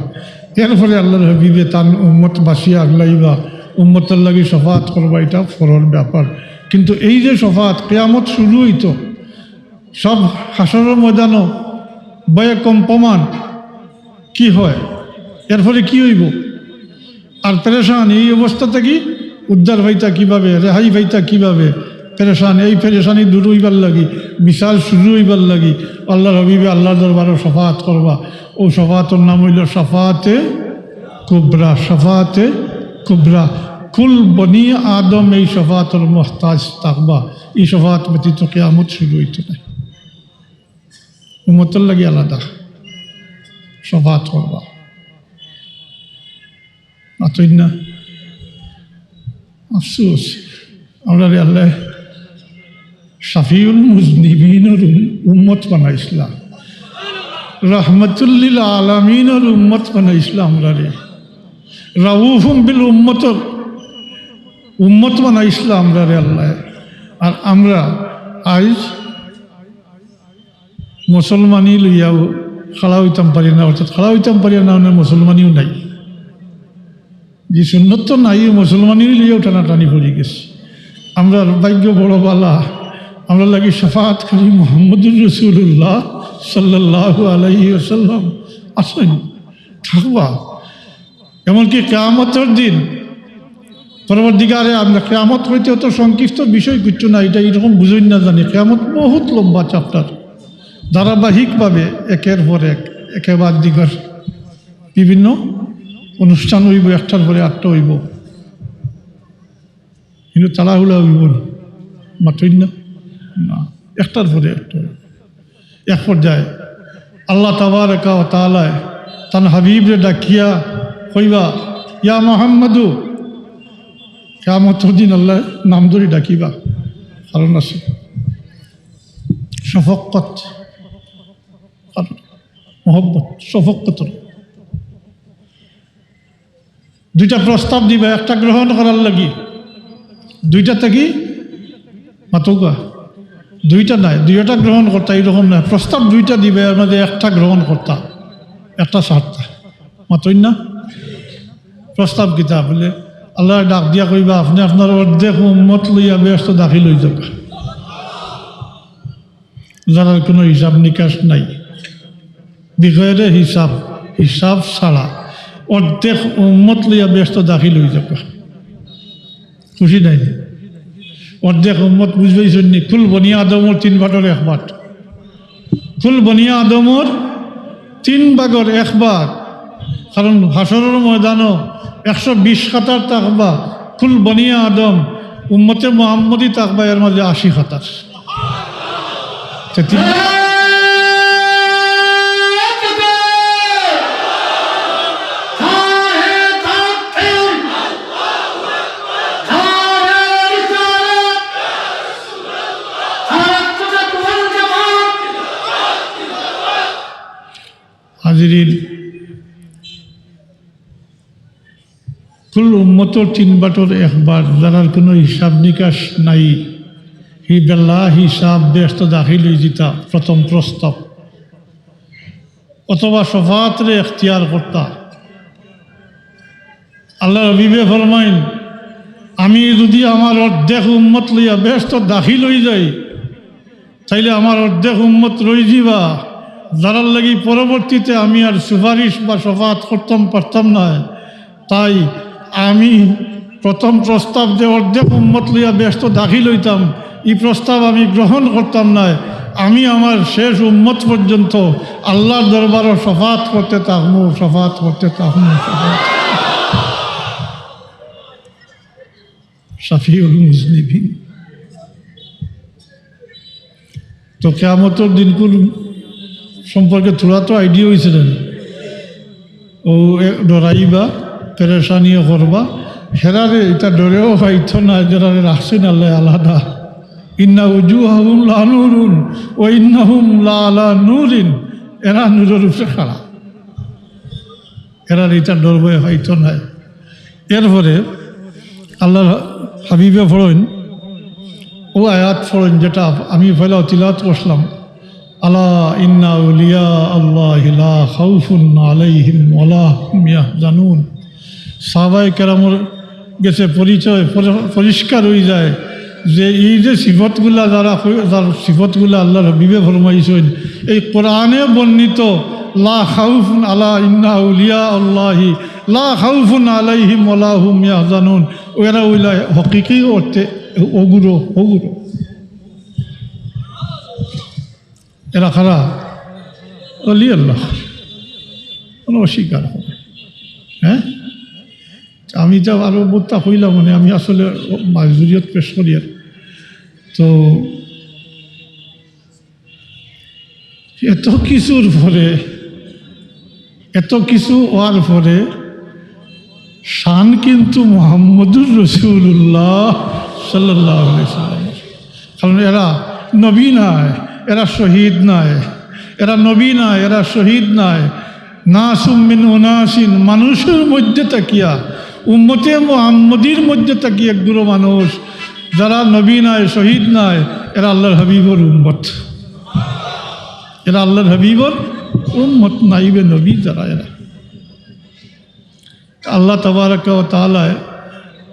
এরপরে আল্লাহর হাবিবে তান উম্মত বাসিয়া আগলাইবা, উম্মতর লাগি শাফাআত করবা, এটা পরর ব্যাপার। কিন্তু এই যে শাফাআত, কিয়ামত শুরু অইতো, সব হাশরর ময়দানো ভয়ে কম্পমান, কি হয়, এরপরে কি অইবো? আর পেরেশান, এই অবস্থা থাকি উদ্ধার পাইতা কিভাবে, রেহাই পাইতা কিভাবে? পেরেশান, এই পেরেশানি দূর অইবার লাগি, বিচার শুরু অইবার লাগি আল্লাহর হাবিবে আল্লাহর দরবারো শাফাআত করবা। অউ শাফাআতর নাম অইলো শাফাআতে কুবরা, শাফাআতে কুবরা। কুল বনি আদম এই শাফাআতর মুহতাজ থাকবা। এই শাফাআত ব্যতীত কিয়ামত শুরু অইতো নায়। উম্মতর লাগি আলাদা শাফাআত করবা। মাতইন না? আফসোস, আমরারে আল্লাহ শাফিউল মুজনিবিনর উম-, উম্মত বানাইছলা, রাহমাতুল্লিল আলামিনর উম্মত বানাইছলা আমরারে, রাউফুম বিল উম্মতর উম্মত বানাইছলা আমরারে আল্লাহ। আর আমরা আইজ মুসলমানি লইয়াও খাড়া অইতাম পারি না, অর্থাৎ খাড়া অইতাম পারি না, মানে মুসলমানিও নাই। যে সুন্নত তো নাই, মুসলমানি লইয়াও টানাটানি পড়ি গেছে। আমরার ভাগ্য বড় বালা, আমরার লাগি শাফাআতকারী মুহাম্মদুর রাসূলুল্লাহ সাল্লাল্লাহু আলাইহি ওয়াসাল্লাম আছইন, থাকবা। এমনকি কিয়ামতর দিন পরওয়ারদিগারে, আমরা কিয়ামত কইতে অত সংক্ষিপ্ত বিষয় কিচ্ছু না, এটা এরকম বুঝইন না জানি। কিয়ামত বহুত লম্বা chapter, ধারাবাহিকভাবে একের পর এক, একে বাদ দিগার বিভিন্ন অনুষ্ঠান অইবো, একটার পরে আরটা অইবো, কিন্তু তাড়াহুড়া অইবো না, মাতইন না, না, একটার পরে একটা অইবো। এক পর্যায়ে আল্লাহ তাবারাকা ওয়া তাআলায় তান হাবিবরে ডাকিয়া কইবা, "ইয়া মুহাম্মাদু।" কিয়ামতর দিন আল্লাহ নাম ধরি ডাকিবা, কারণ আছে শফকত, কারণ মহব্বত, শফকতর। দুইটা প্রস্তাব দিবা, একটা গ্রহণ করার লাগি, দুইটা থাকি মাতউক্কা, দুইটা নায়, দুইটা গ্রহণ করতা, এরকম নায়। প্রস্তাব দুইটা দিবা, এর মাঝে একটা গ্রহণ করতা, একটা ছাড়তা। মাতইন না? প্রস্তাব কিতা বুলে? আল্লাহ ডাক দিয়া কইবা, "আপনে আপনার অর্ধেক উম্মত লইয়া বেহেশতো দাখিল অইযাউক্কা।" যারার কোনো হিসাব নিকাশ নাই, বিগয়রে হিসাব, হিসাব ছাড়া অর্ধেক উম্মত লইয়া বেহেশতো দাখিল অইযাউক্কা। খুশি নায় নি? অর্ধেক উম্মত বুঝবাইছইন নি? কুল বনি আদমর তিন ভাগর এক ভাগ। কুল বনি আদমর তিন ভাগর এক ভাগ। কারণ হাশরর ময়দানো একশো বিশ কাতার থাকবা, কুল বনি আদম, উম্মতে মোহাম্মদী থাকবা এর মাঝে আশি কাতার। তে তিন হাজিরিন, কুল উম্মতর তিন ভাগর এক ভাগ, যারার কুনু হিসাব নিকাশ নাই, হি বেলা হিসাব বেহেস্তো দাখিল অইযিতা, প্রথম প্রস্তাব। অথবা শফাআতরে এখতিয়ার করতা। আল্লার হাবিবে ফরমাইন, আমি যুদি আমার অর্ধেক উম্মত লইয়া বেহেস্তো দাখিল অইযাই, তাইলে আমার অর্ধেক উম্মত রইযিবা, যারার লাগি পরবর্তীতে আমি আর সুপারিশ বা শফাআত করতাম পারতাম নায়। তাই আমি প্রথম প্রস্তাব যে অর্ধেক উম্মত লইয়া বেহেস্তো দাখিল অইতাম, ই প্রস্তাব আমি গ্রহণ করতাম নায়। আমি আমার শেষ উম্মত পর্যন্ত আল্লার দরবারো শফাআত করতে থাকমু, শফাআত করতে থাকমু, শফাআত। শাফিউল মুজনিবিন। তো কিয়ামতর দিনকুর সম্পর্কে থুড়া তো idea অইছে না? অউ এ-, ডরাইবা, পেরেশানিও করবা, হেরারে ইতা ডরেও পাইতো না, যেরারে রাখছইন আল্লায় আলাদা। ইন্না উজুহাহুম লা নুরুন ওয়া ইন্নাহুম লা আলা নুরিন, এরা নূরর উপরে খাড়া। এরারে ইতা ডর ভয় পাইতো নায়। এরপরে আল্লার হাবিবে পড়ইন, অউ আয়াত পড়ইন যেটা আমি পয়লা তিলাওয়াত করছিলাম, আলা ইন্না আউলিয়া আল্লাহি লা খাউফুন আলাইহিম ওয়া লা হুম ইয়াহজানুন। সাহাবায়ে কেরামর গেছে পরিচয় পরি-, পরিষ্কার অইযায় যে ই যে সিফতগুলা যারা কই-, যার সিফতগুলা আল্লার হাবিবে ফরমাইছইন, এই কোরআনে বর্ণিত লা খাউফুন আলা ইন্না আউলিয়া আল্লাহি লা খাউফুন আলাইহিম ওয়া লা হুম ইয়াহজানুন, এরা অইলা হকিকি অর্থে অগুরো, অগুরো। এরা কারা? অলি আল্লাহ। কুনু অস্বীকার করে। হ্যাঁ? আমি তো আরো বউততা কইলাম, মানে, আমি আসলে মাজবুরিয়ত পেশ করিয়ার। তো এত কিছুর পরে, এত কিছু অওয়ার পরে শান কিন্তু মুহাম্মদুর রাসূলুল্লাহ সাল্লাল্লাহু আলাইহি ওয়াসাল্লাম। কারণ এরা নবী নায়, এরা শহীদ নায়, এরা নবী নায়, এরা শহীদ নায়। নাসুম মিন উনাসিন, মানুষর মধ্যে থাকিয়া, উম্মতে মুহাম্মদীর মধ্যে থাকিয়া একগুলো মানুষ, যারা নবী নায়, শহীদ নায়, এরা আল্লার হাবিবর উম্মত। এরা আল্লার হাবিবর উম্মত, নাইবে নবী যারা এরা। আল্লাহ তাবারাকা ওয়া তাআলায়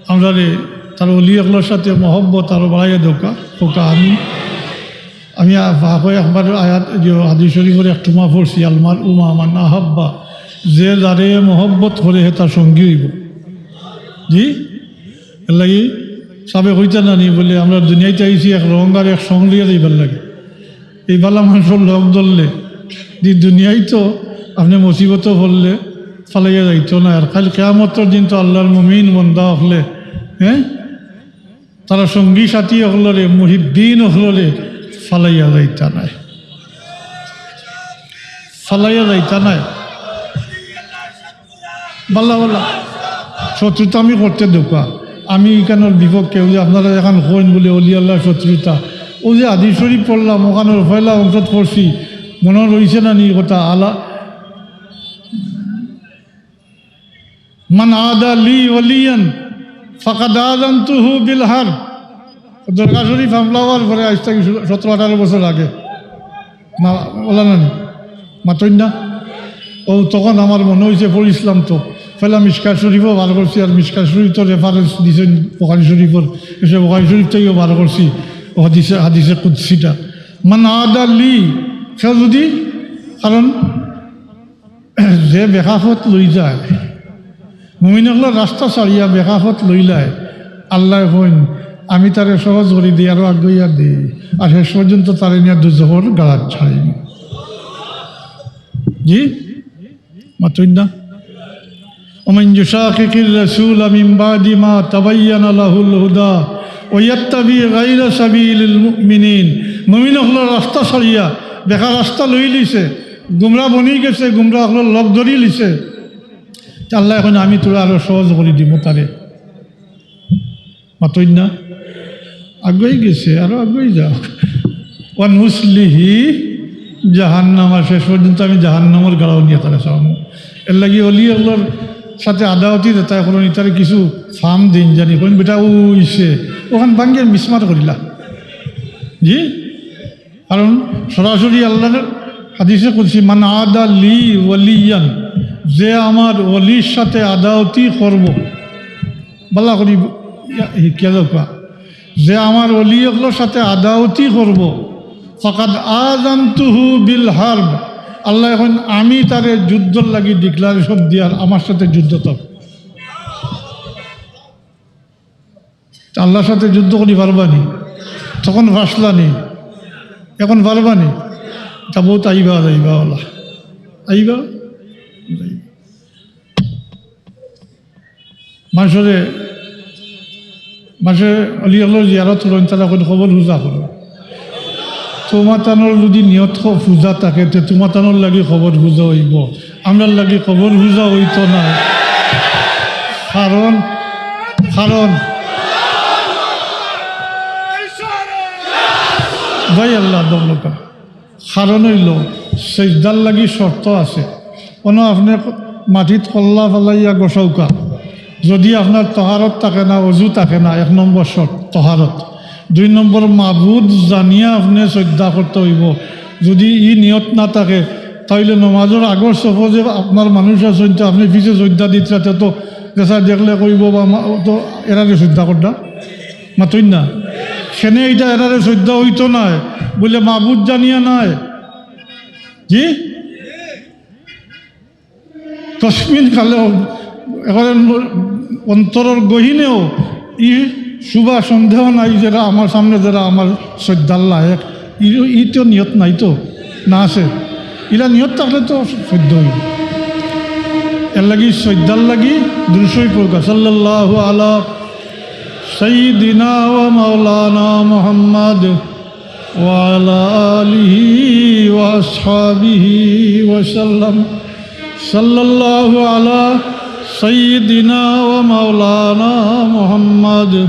আমরারে তার অলি অকলর সাথে মহব্বত আরো বাড়াইয়া দেউক্কা, কউক্কা আমিন। আমি আ-, ফাঁকো একবার আয়াত, যে হাদিস শরীফর এক টুমা পড়ছি, "আল মারউ মাআ মান আহাব্বা", যে যারে মহব্বত করে হে তার সঙ্গী অইবো। জি? এরলাগি সাবে কইতা না নি বলে, আমরা দুনিয়াইত আইছি এক রং আর এক সং লইয়া যাইবার লাগি। এই বালা মানষর লগ ধরলে, দি দুনিয়াইত আপনে মুসিবতো পড়লে ফালাইয়া যাইতো নায়। আর কাইল কিয়ামতর দিন তো আল্লার মুমিন বন্দা অকলে, হ্যাঁ, তারা সঙ্গী সাথী অকলরে, মুহিব্বিন অকলরে ফালাইয়া যাইতা নায়, ফালাইয়া যাইতা নায়। বালা বালা শত্রুতা আমি করতে দেউক্কা। আমি ইখানর বিপক্ষে, অউ যে আপনারা যেখান কইন বলে অলি আল্লার শত্রুতা, অউ যে হাদিস শরীফ পড়লাম, অখানর পয়লা অংশত পড়ছি, মনো রইছে না নি কথা? আলা, "মান আদা লি ওয়ালিয়ান ফাকাদ আযানতুহু বিল হারব।" দরগা শরীফ হামলা অওয়ার পরে আইজ থাকি সতেরো আঠারো বছর আগে, না, অলা না নি? মাতইন না? অউ তখন আমার মনো অইছে পড়ছিলাম তো। পয়লা মিশকাত শরীফও বার করছি, আর মিশকাত শরীফ তো reference দিছইন বুখারী শরীফর, এরশে বুখারী শরীফ থাকিও বার করছি অউ হাদিসে, হাদিসে কুদসিটা। "মান আদা লি", কেউ যুদি, কারণ যে বেকাফত লই যায়, মুমিন অকলর রাস্তা ছাড়িয়া বেকাফত লইলায়, আল্লায় কইন, "আমি তারে সহজ করি দেই, আরো আগুয়াইয়া দেই, আর শেষ পর্যন্ত তারে নিয়া দুজখর গাড়াত ছাড়ি।" জি, মাতইন না? "ওমান ইউশাকিকির রাসূলা মিন বাদি মা তাবায়্যানা লাহুল হুদা ওয়া ইয়াত্তাবি গায়রা সাবিলিল মুমিনিন।" মুমিন অকলর রাস্তা ছাড়িয়া বেকা রাস্তা লই লিছে, গুমরা বনি গেছে, গুমরা অকলর লগ ধরি লিছে। তে আল্লায় কইন, "আমি থুড়া আরো সহজ করি দিমু তারে।" মাতইন না? আগুয়াই গেছে, আরো আগুয়াই যাউক। "ওয়া নুসলিহি জাহান্নাম", আর শেষ পর্যন্ত আমি জাহান্নামর গাড়াও নিয়া তারে ছাড়মু। এরলাগি অলি অকলর সাথে আদাওতি যেতায় করইন, ইতারে কিছু ফাম দেইন জানি, কইন, "বেটা, অউ অইছে", অখান ভাঙ্গিয়া মিসমার করিলা। জি? কারণ সরাসরি আল্লাহর হাদিসে কুদসি, "মান আদা লি ওয়ালিয়ান", যে আমার ওলির সাথে আদাওতি করব, বালা করি ইয়া-, হিকিয়া যাউক্কা, যে আমার ওলি অকলর সাথে আদাওতি করব, "ফাকাদ আযানতুহু বিল হারব", আল্লায় কইন, "আমি তারে যুদ্ধর লাগি declaration দিয়ার, আমার সাথে যুদ্ধ তো।" তা আল্লাহর সাথে যুদ্ধ করি পারবা নি? তখন ফাসলা নি, এখন পারবা নি? তা বউত আইবা, যাইবা ওলা। আইবা, যাইবা। মানষরে, মানষে অলি অকলর জিয়ারত করইন, তারা কইন, "কবর পূজা করো।" তুমাতানর যুদি নিয়ত খ-, পূজা থাকে, তে তুমাতানর লাগি কবর পূজা অইবো, আমরার লাগি কবর পূজা অইতো নায়। কারণ, কারণ, ভাই আল্লাহ দমলকা। কারণ অইলো, সইজদার লাগি শর্ত আছে। অনো আপনে মাটিত কল্লা ফালাইয়া গছাউক্কা, যুদি আপনার তহারত থাকে না, অজু থাকে না, এক নম্বর শর্ত তহারত। দুই নম্বর, মাবুদ জানিয়া আপনে সইজদা করতে অইবো। যুদি ই নিয়ত না থাকে, তাইলে নমাজর আগর সফো যে আপনার মানুষ আছইন, তে আপনে পিছে সইজদা দিতরা, তে তো যেতা দেখলে কইবো বা মা-, তো এরারে সইজদা কররা, মাতইন না? কেনে ইটা এরারে সইজদা অইতো নায়, বুলে মাবুদ জানিয়া নায়। জি? তসমিন কালেও, একেবারে অন্তরর গহীনেও ই শুভা সন্দেহ নাই, যেরা আমার সামনে, যেরা আমার সইজদার লায়েক, ই, ই তো নিয়ত নাই তো, না আছে? ইলা নিয়ত থাকলে তো সইজদা অইবো। এরলাগি সইজদার লাগি দুরুদ শরিফ পড়উক্কা, সাল্লাল্লাহু আলা সাইয়্যিদিনা ওয়া মাওলানা মুহাম্মদ ওয়া আলা আলিহি ওয়া আসহাবিহি ওয়া সাল্লাম। সাল্লাল্লাহু আলা সাইয়্যিদিনা ওয়া মাওলানা মুহাম্মদ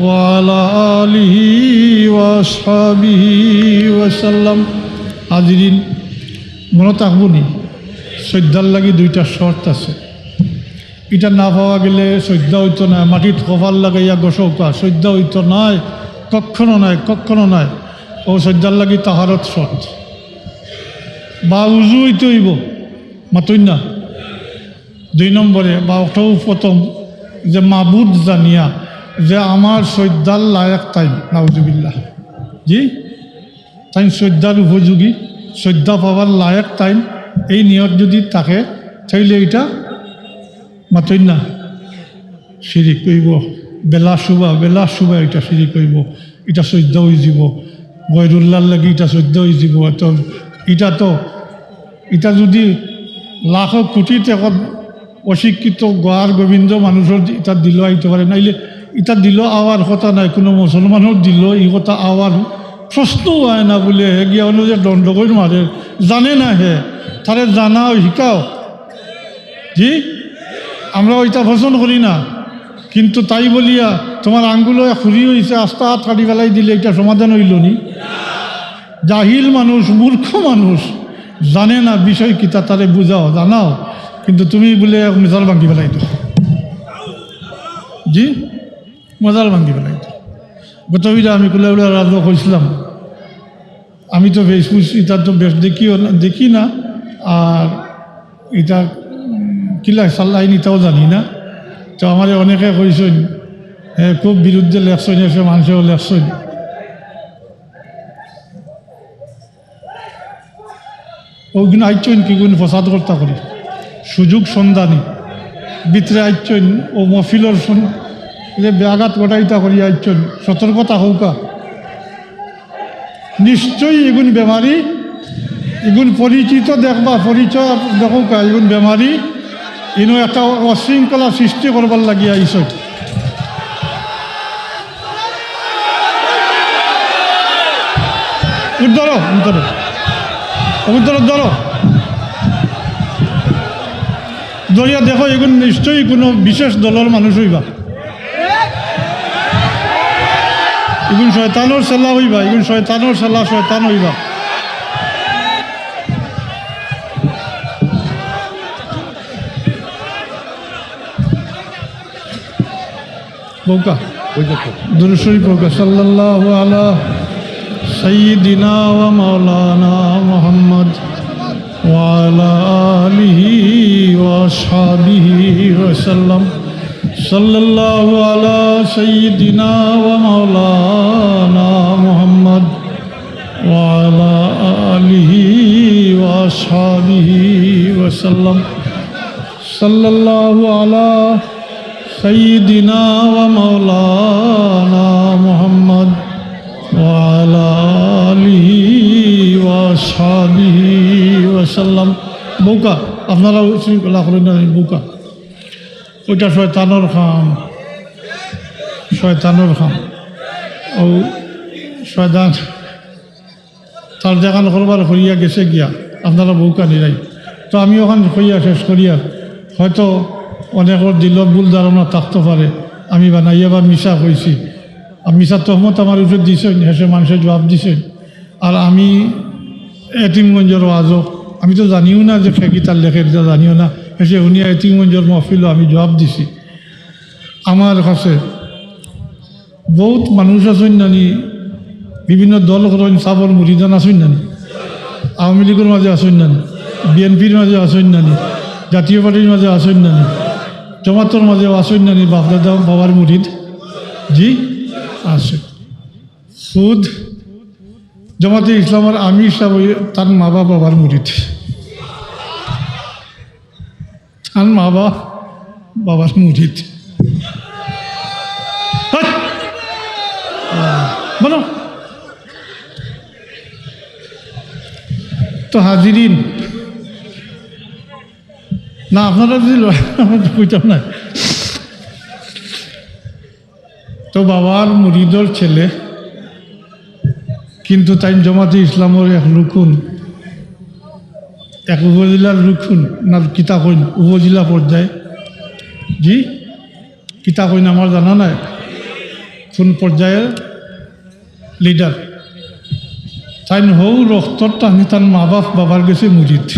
ওয়া আলা আলিহি ওয়া আসহাবিহি ওয়া সাল্লাম। হাজিরিন, মনো থাকবো নি, সইজদার লাগি দুইটা শর্ত আছে। ইটা না পাওয়া গেলে সইজদা অইতো নায়, মাটিত কপাল লাগাইয়া গছাউক্কা, সইজদা অইতো নায়, কখনো নায়, কখনো নায়। অউ সইজদার লাগি তহারত শর্ত, বা উজু অইতে অইবো, মাতইন না? দুই নম্বরে, বা অটাউ প্রথম, যে মাবুদ জানিয়া, যে আমার সইজদার লায়েক তাইন, নাউজুবিল্লাহ। জি? তাইন সইজদার উপযোগী, সইজদা পাওয়ার লায়েক তাইন, এই নিয়ত যুদি থাকে, তাইলে ইটা মাতইন না, শিরিক অইবো, বেলা শুভা, বেলা শুভা ইটা শিরিক অইবো, ইটা সইজদা অইযিবো, গয়রুল্লাহর লাগি ইটা সইজদা অইযিবো। তো ইটা তো, ইটা যুদি লাখো কোটি টেকার অশিক্ষিত গোয়ার গোবিন্দ মানুষর ইটা দিলো আইতো পারে, নাইলে ইটা দিলো আওয়ার কথা নায়, কুনু মুসলমানর দিলো ই কথা আওয়ার প্রশ্নউ অয় না বুলে হে গিয়া অনো যে দণ্ডগইর মারে জানে না হে, তারে জানাও, হিকাও। জি, আমরা ইটা পছন্দ করি না, কিন্তু তাই বুলিয়া তুমার আঙ্গুলো খুরি অইছে, আস্তা আত কাটি ফালাই দিলে ইটা সমাধান অইলো নি? জাহিল মানুষ, মূর্খ মানুষ, জানে না বিষয় কিতা, তারে বুঝাও, জানাও, কিন্তু তুমি বুলে এক মিসাল ভাঙ্গি ফালাই দেও। জি, মিসাল ভাঙ্গি ফালাই দেও। গত বিরা আমি কুলাউড়া রাজু কইছিলাম, আমি তো Facebook ইটা তো বেশ দেখিও না, দেখি না, আর ইটা, উম, কিলা চালাইন ইটাও জানি না। তো আমারে অনেকে কইছইন, এ, খুব বিরুদ্ধে লেখছইন, এসে মানষেও লেখছইন। অগুইন আইছইন কিগুইন ফসাদ কর্তা করি, সুযোগ সন্ধানী, ভিতরে আইছইন অউ মহফিলর সন-, যে ব্যাঘাত ঘটাইতা করিয়া আইছইন, সতর্কতা হউকা। নিশ্চয়ই ইগুন বেমারি, ইগুন পরিচিত দেখবা, পরিচয় দেখউকা, ইগুন বেমারি। ইনো একটা অশৃঙ্খলা সৃষ্টি করবার লাগিয়া আইছইন। উঠ ধরো, উঠ ধরো, উঠ ধরো, ধরো। ধরিয়া দেখো, ইগুন নিশ্চয়ই কুনু বিশেষ দলর মানুষ অইবা। ইগুন শয়তানর ছেলা অইবা, ইগুন শয়তানর ছেলা, শয়তান অইবা। বউকা। দুরূদ শরীফ বউকা। সাল্লাল্লাহু আলা সাইয়্যিদিনা ওয়া মাওলানা মুহাম্মদ ওয়া আলা আলিহি ওয়া আসহাবিহি ওয়া সাল্লাম। সাল্লাল্লাহু আলা সাইয়্যিদিনা ওয়া মাওলানা মুহাম্মদ ওয়া আলা আলিহি ওয়া আসহাবিহি ওয়া সাল্লাম। সাল্লাল্লাহু আলা সাইয়্যিদিনা ওয়া মাওলানা মুহাম্মদ ওয়া আলা আলিহি ওয়া আসহাবিহি ওয়া সাল্লাম। বউকা, আপনারা উশৃঙ্খলা করইন না, বউকা। ওইটা শয়তানর কাম, শয়তানর কাম। ও শয়তান তার যেখান করবার করিয়া গেছে গিয়া, আপনারা বউকা নিরাই। তো আমি অখান কইয়া শেষ করিয়ার, হয়তো অনেকর দিলো ভুল ধারণা থাকতো পারে, আমি বানাইয়া বা মিছা কইছি। আর মিছা তহমত আমার উপরে দিছইন, হেষে মানষে জুয়াব দিছইন। আর আমি এতিমগঞ্জর ওয়াজও, আমি তো জানিও না যে ফেকি তার লেখের, ইটা জানিও না। হেষে হুনিয়া এতিমগঞ্জর মহফিলও আমি জুয়াব দিছি। আমার কাছে বউত মানুষ আছইন নানি, বিভিন্ন দল করইন, সাবর মুরিদান আছইন নানি, আওয়ামী লীগর মাঝে আছইন নানি, বিএনপির মাঝে আছইন নানি, জাতীয় পার্টির মাঝে আছইন নানি, জমাতর মাঝে আছইন নানি, বাপদাদা বাবার মুরিদ? জি, আছে। খুদ জমাতে ইসলামর আমির সাব অইয়া তান মা বাপ বাবার মুরিদ। তান মা বাপ বাবার মুরিদ। হাট! বলো। তো হাজিরিন, না, আপনারা যদি লড়াই করেন, আমি তো কইতাম না। তো বাবার মুরিদর ছেলে, কিন্তু তাইন জমাতে ইসলামর এক রুকুন, এক উপজেলার রুকুন, না কিতা কইন, উপজেলা পর্যায়ে, জি, কিতা কইন আমার জানা নাই, কোন পর্যায়ের লিডার। তাইন হউ রক্তর টানে তান মা বাপ বাবার গেছে মুরিদ,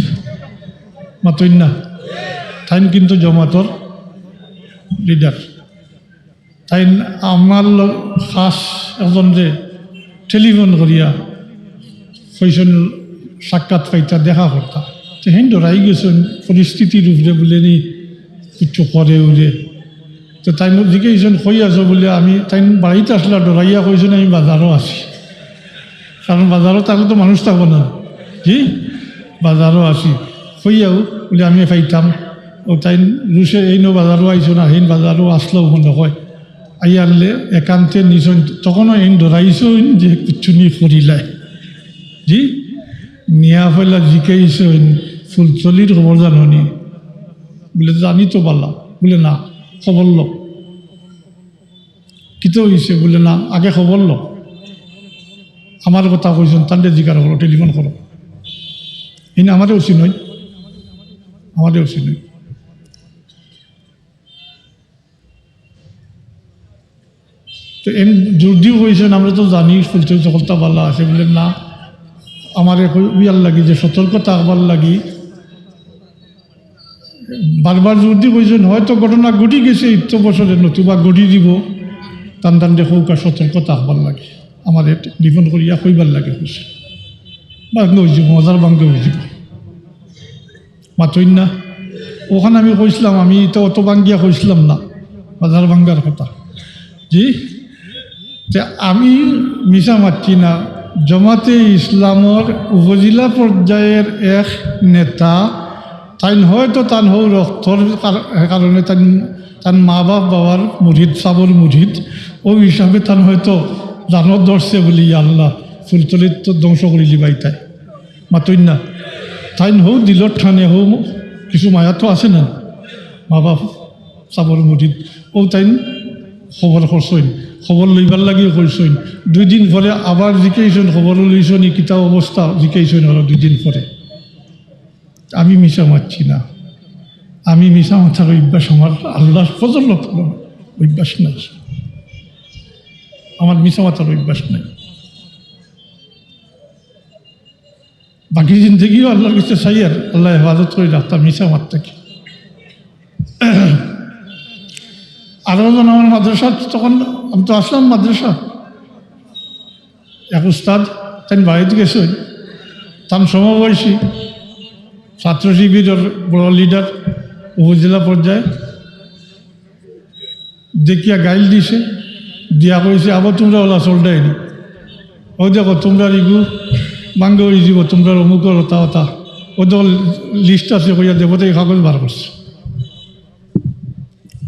মাতইন না, তাইন কিন্তু জমাতর লিডার। তাইন আমার লগ-, খাস একজনরে টেলিফোন করিয়া কইছইন সাক্ষাৎ পাইতা, দেখা করতা। তো হেন ডরাই গেছইন পরিস্থিতির উপরে বুলে নি কিছু করে উরে। তো তাইন জিকাইছইন, "কই আছো?" বুলে, "আমি," তাইন বাড়িত আছলা, ডরাইয়া কইছইন, "আমি বাজারো আছি।" কারণ বাজারো থাকলে তো মানুষ থাকবো না। জি, বাজারো আছি। কইয়াও বুলে, "আমি পাইতাম।" ও তাইন রুশে এইনও বাজারো আইছইন, হেইন বাজারো আছলা মনে কয়। আইয়ারলে একান্তে নিছইন, তখনও এইন ডরাইছইন যে কিচ্ছু নি করিলায়। জি, নিয়া পয়লা জিকাইছইন, "ফুলতলির খবর জানো নি?" বুলে, "জানি তো বালা।" বুলে, "না, খবর লও।" "কিতা অইছে?" বুলে, "না, আগে খবর লও।" আমার কথা কইছইন, "তানরে জিকার করো, টেলিফোন করো।" ইনি আমারে ওসি নয়, আমারে ওসি নয়। তো এন জোর দিও কইছইন, "আমরা তো জানি ফুলতলি সকলতা বালা আছে।" বুলে, "না, আমারে কই-, ইয়ার লাগি যে সতর্ক থাকবার লাগি।" বারবার জোর দি কইছইন, "হয়তো ঘটনা ঘটি গেছে ইত্য বছরে, নতুবা ঘটি দিব, তান তানরে কউক্কা সতর্ক থাকবার লাগি, আমারে টেলিফোন করিয়া কইবার লাগি কইছইন।" বাস, অইযিবো, বাজার ভাঙ্গা অইযিবো। মাতইন না। অখান আমি কইছলাম, আমি তো অত ভাঙ্গিয়া কইছলাম না, বাজার ভাঙ্গার কথা। জি, তে আমি মিছা মাতছি না। জমাতে ইসলামর উপজেলা পর্যায়ের এক নেতা, তাইন হয়তো তান হউ রক্তর কার-, কারণে তাইন তান মা বাপ বাবার মুরিদ, সাবর মুরিদ, অউ হিসাবে তান হয়তো জানো ধরছে বলি, "ইয়া আল্লাহ, ফুলতলিত তো ধ্বংস করিলিবা ইতায়।" মাতইন না। তাইন হউ দিলর ঠানে হউ কিছু মায়া তো আছে না, মা বাপ সাবর মুরিদ, অউ তাইন খবর করছইন, খবর লইবার লাগিও কইছইন। দুই দিন পরে আবার জিকাইছইন, খবর লইছইন, ই কিতা অবস্থা, জিকাইছইন আরো দুই দিন পরে। আমি মিছা মাতছি না, আমি মিছা মাতার অভ্যাস আমার আল্লাহর ফজল অভ্যাস নাই, আমার মিছা মাতার অভ্যাস নাই। বাকি জিন্দেগিও আল্লাহর কাছে চাইয়ার, আল্লাহ হেফাজত করি রাখতা মিছা মাত থাকি। আরো জন আমার মাদ্রাসা, তখন আমি তো আসলাম মাদ্রাসা, এক উস্তাদ, তাইন বাড়িত গেছইন, তান সমবয়সী ছাত্র শিবিরর বড় লিডার, উপজেলা পর্যায়ে দেখিয়া গাইল দিছে, দিয়া কইছে, "আবার তুমরা অলা চলরায়নি, অউ দেখো তুমরার ইগু ভাঙ্গা অইযিবো, তুমরার অমুকর অতা অতা।" অউ দেখো লিস্ট আছে কইয়া দেবতাই কাগজ বার করছে।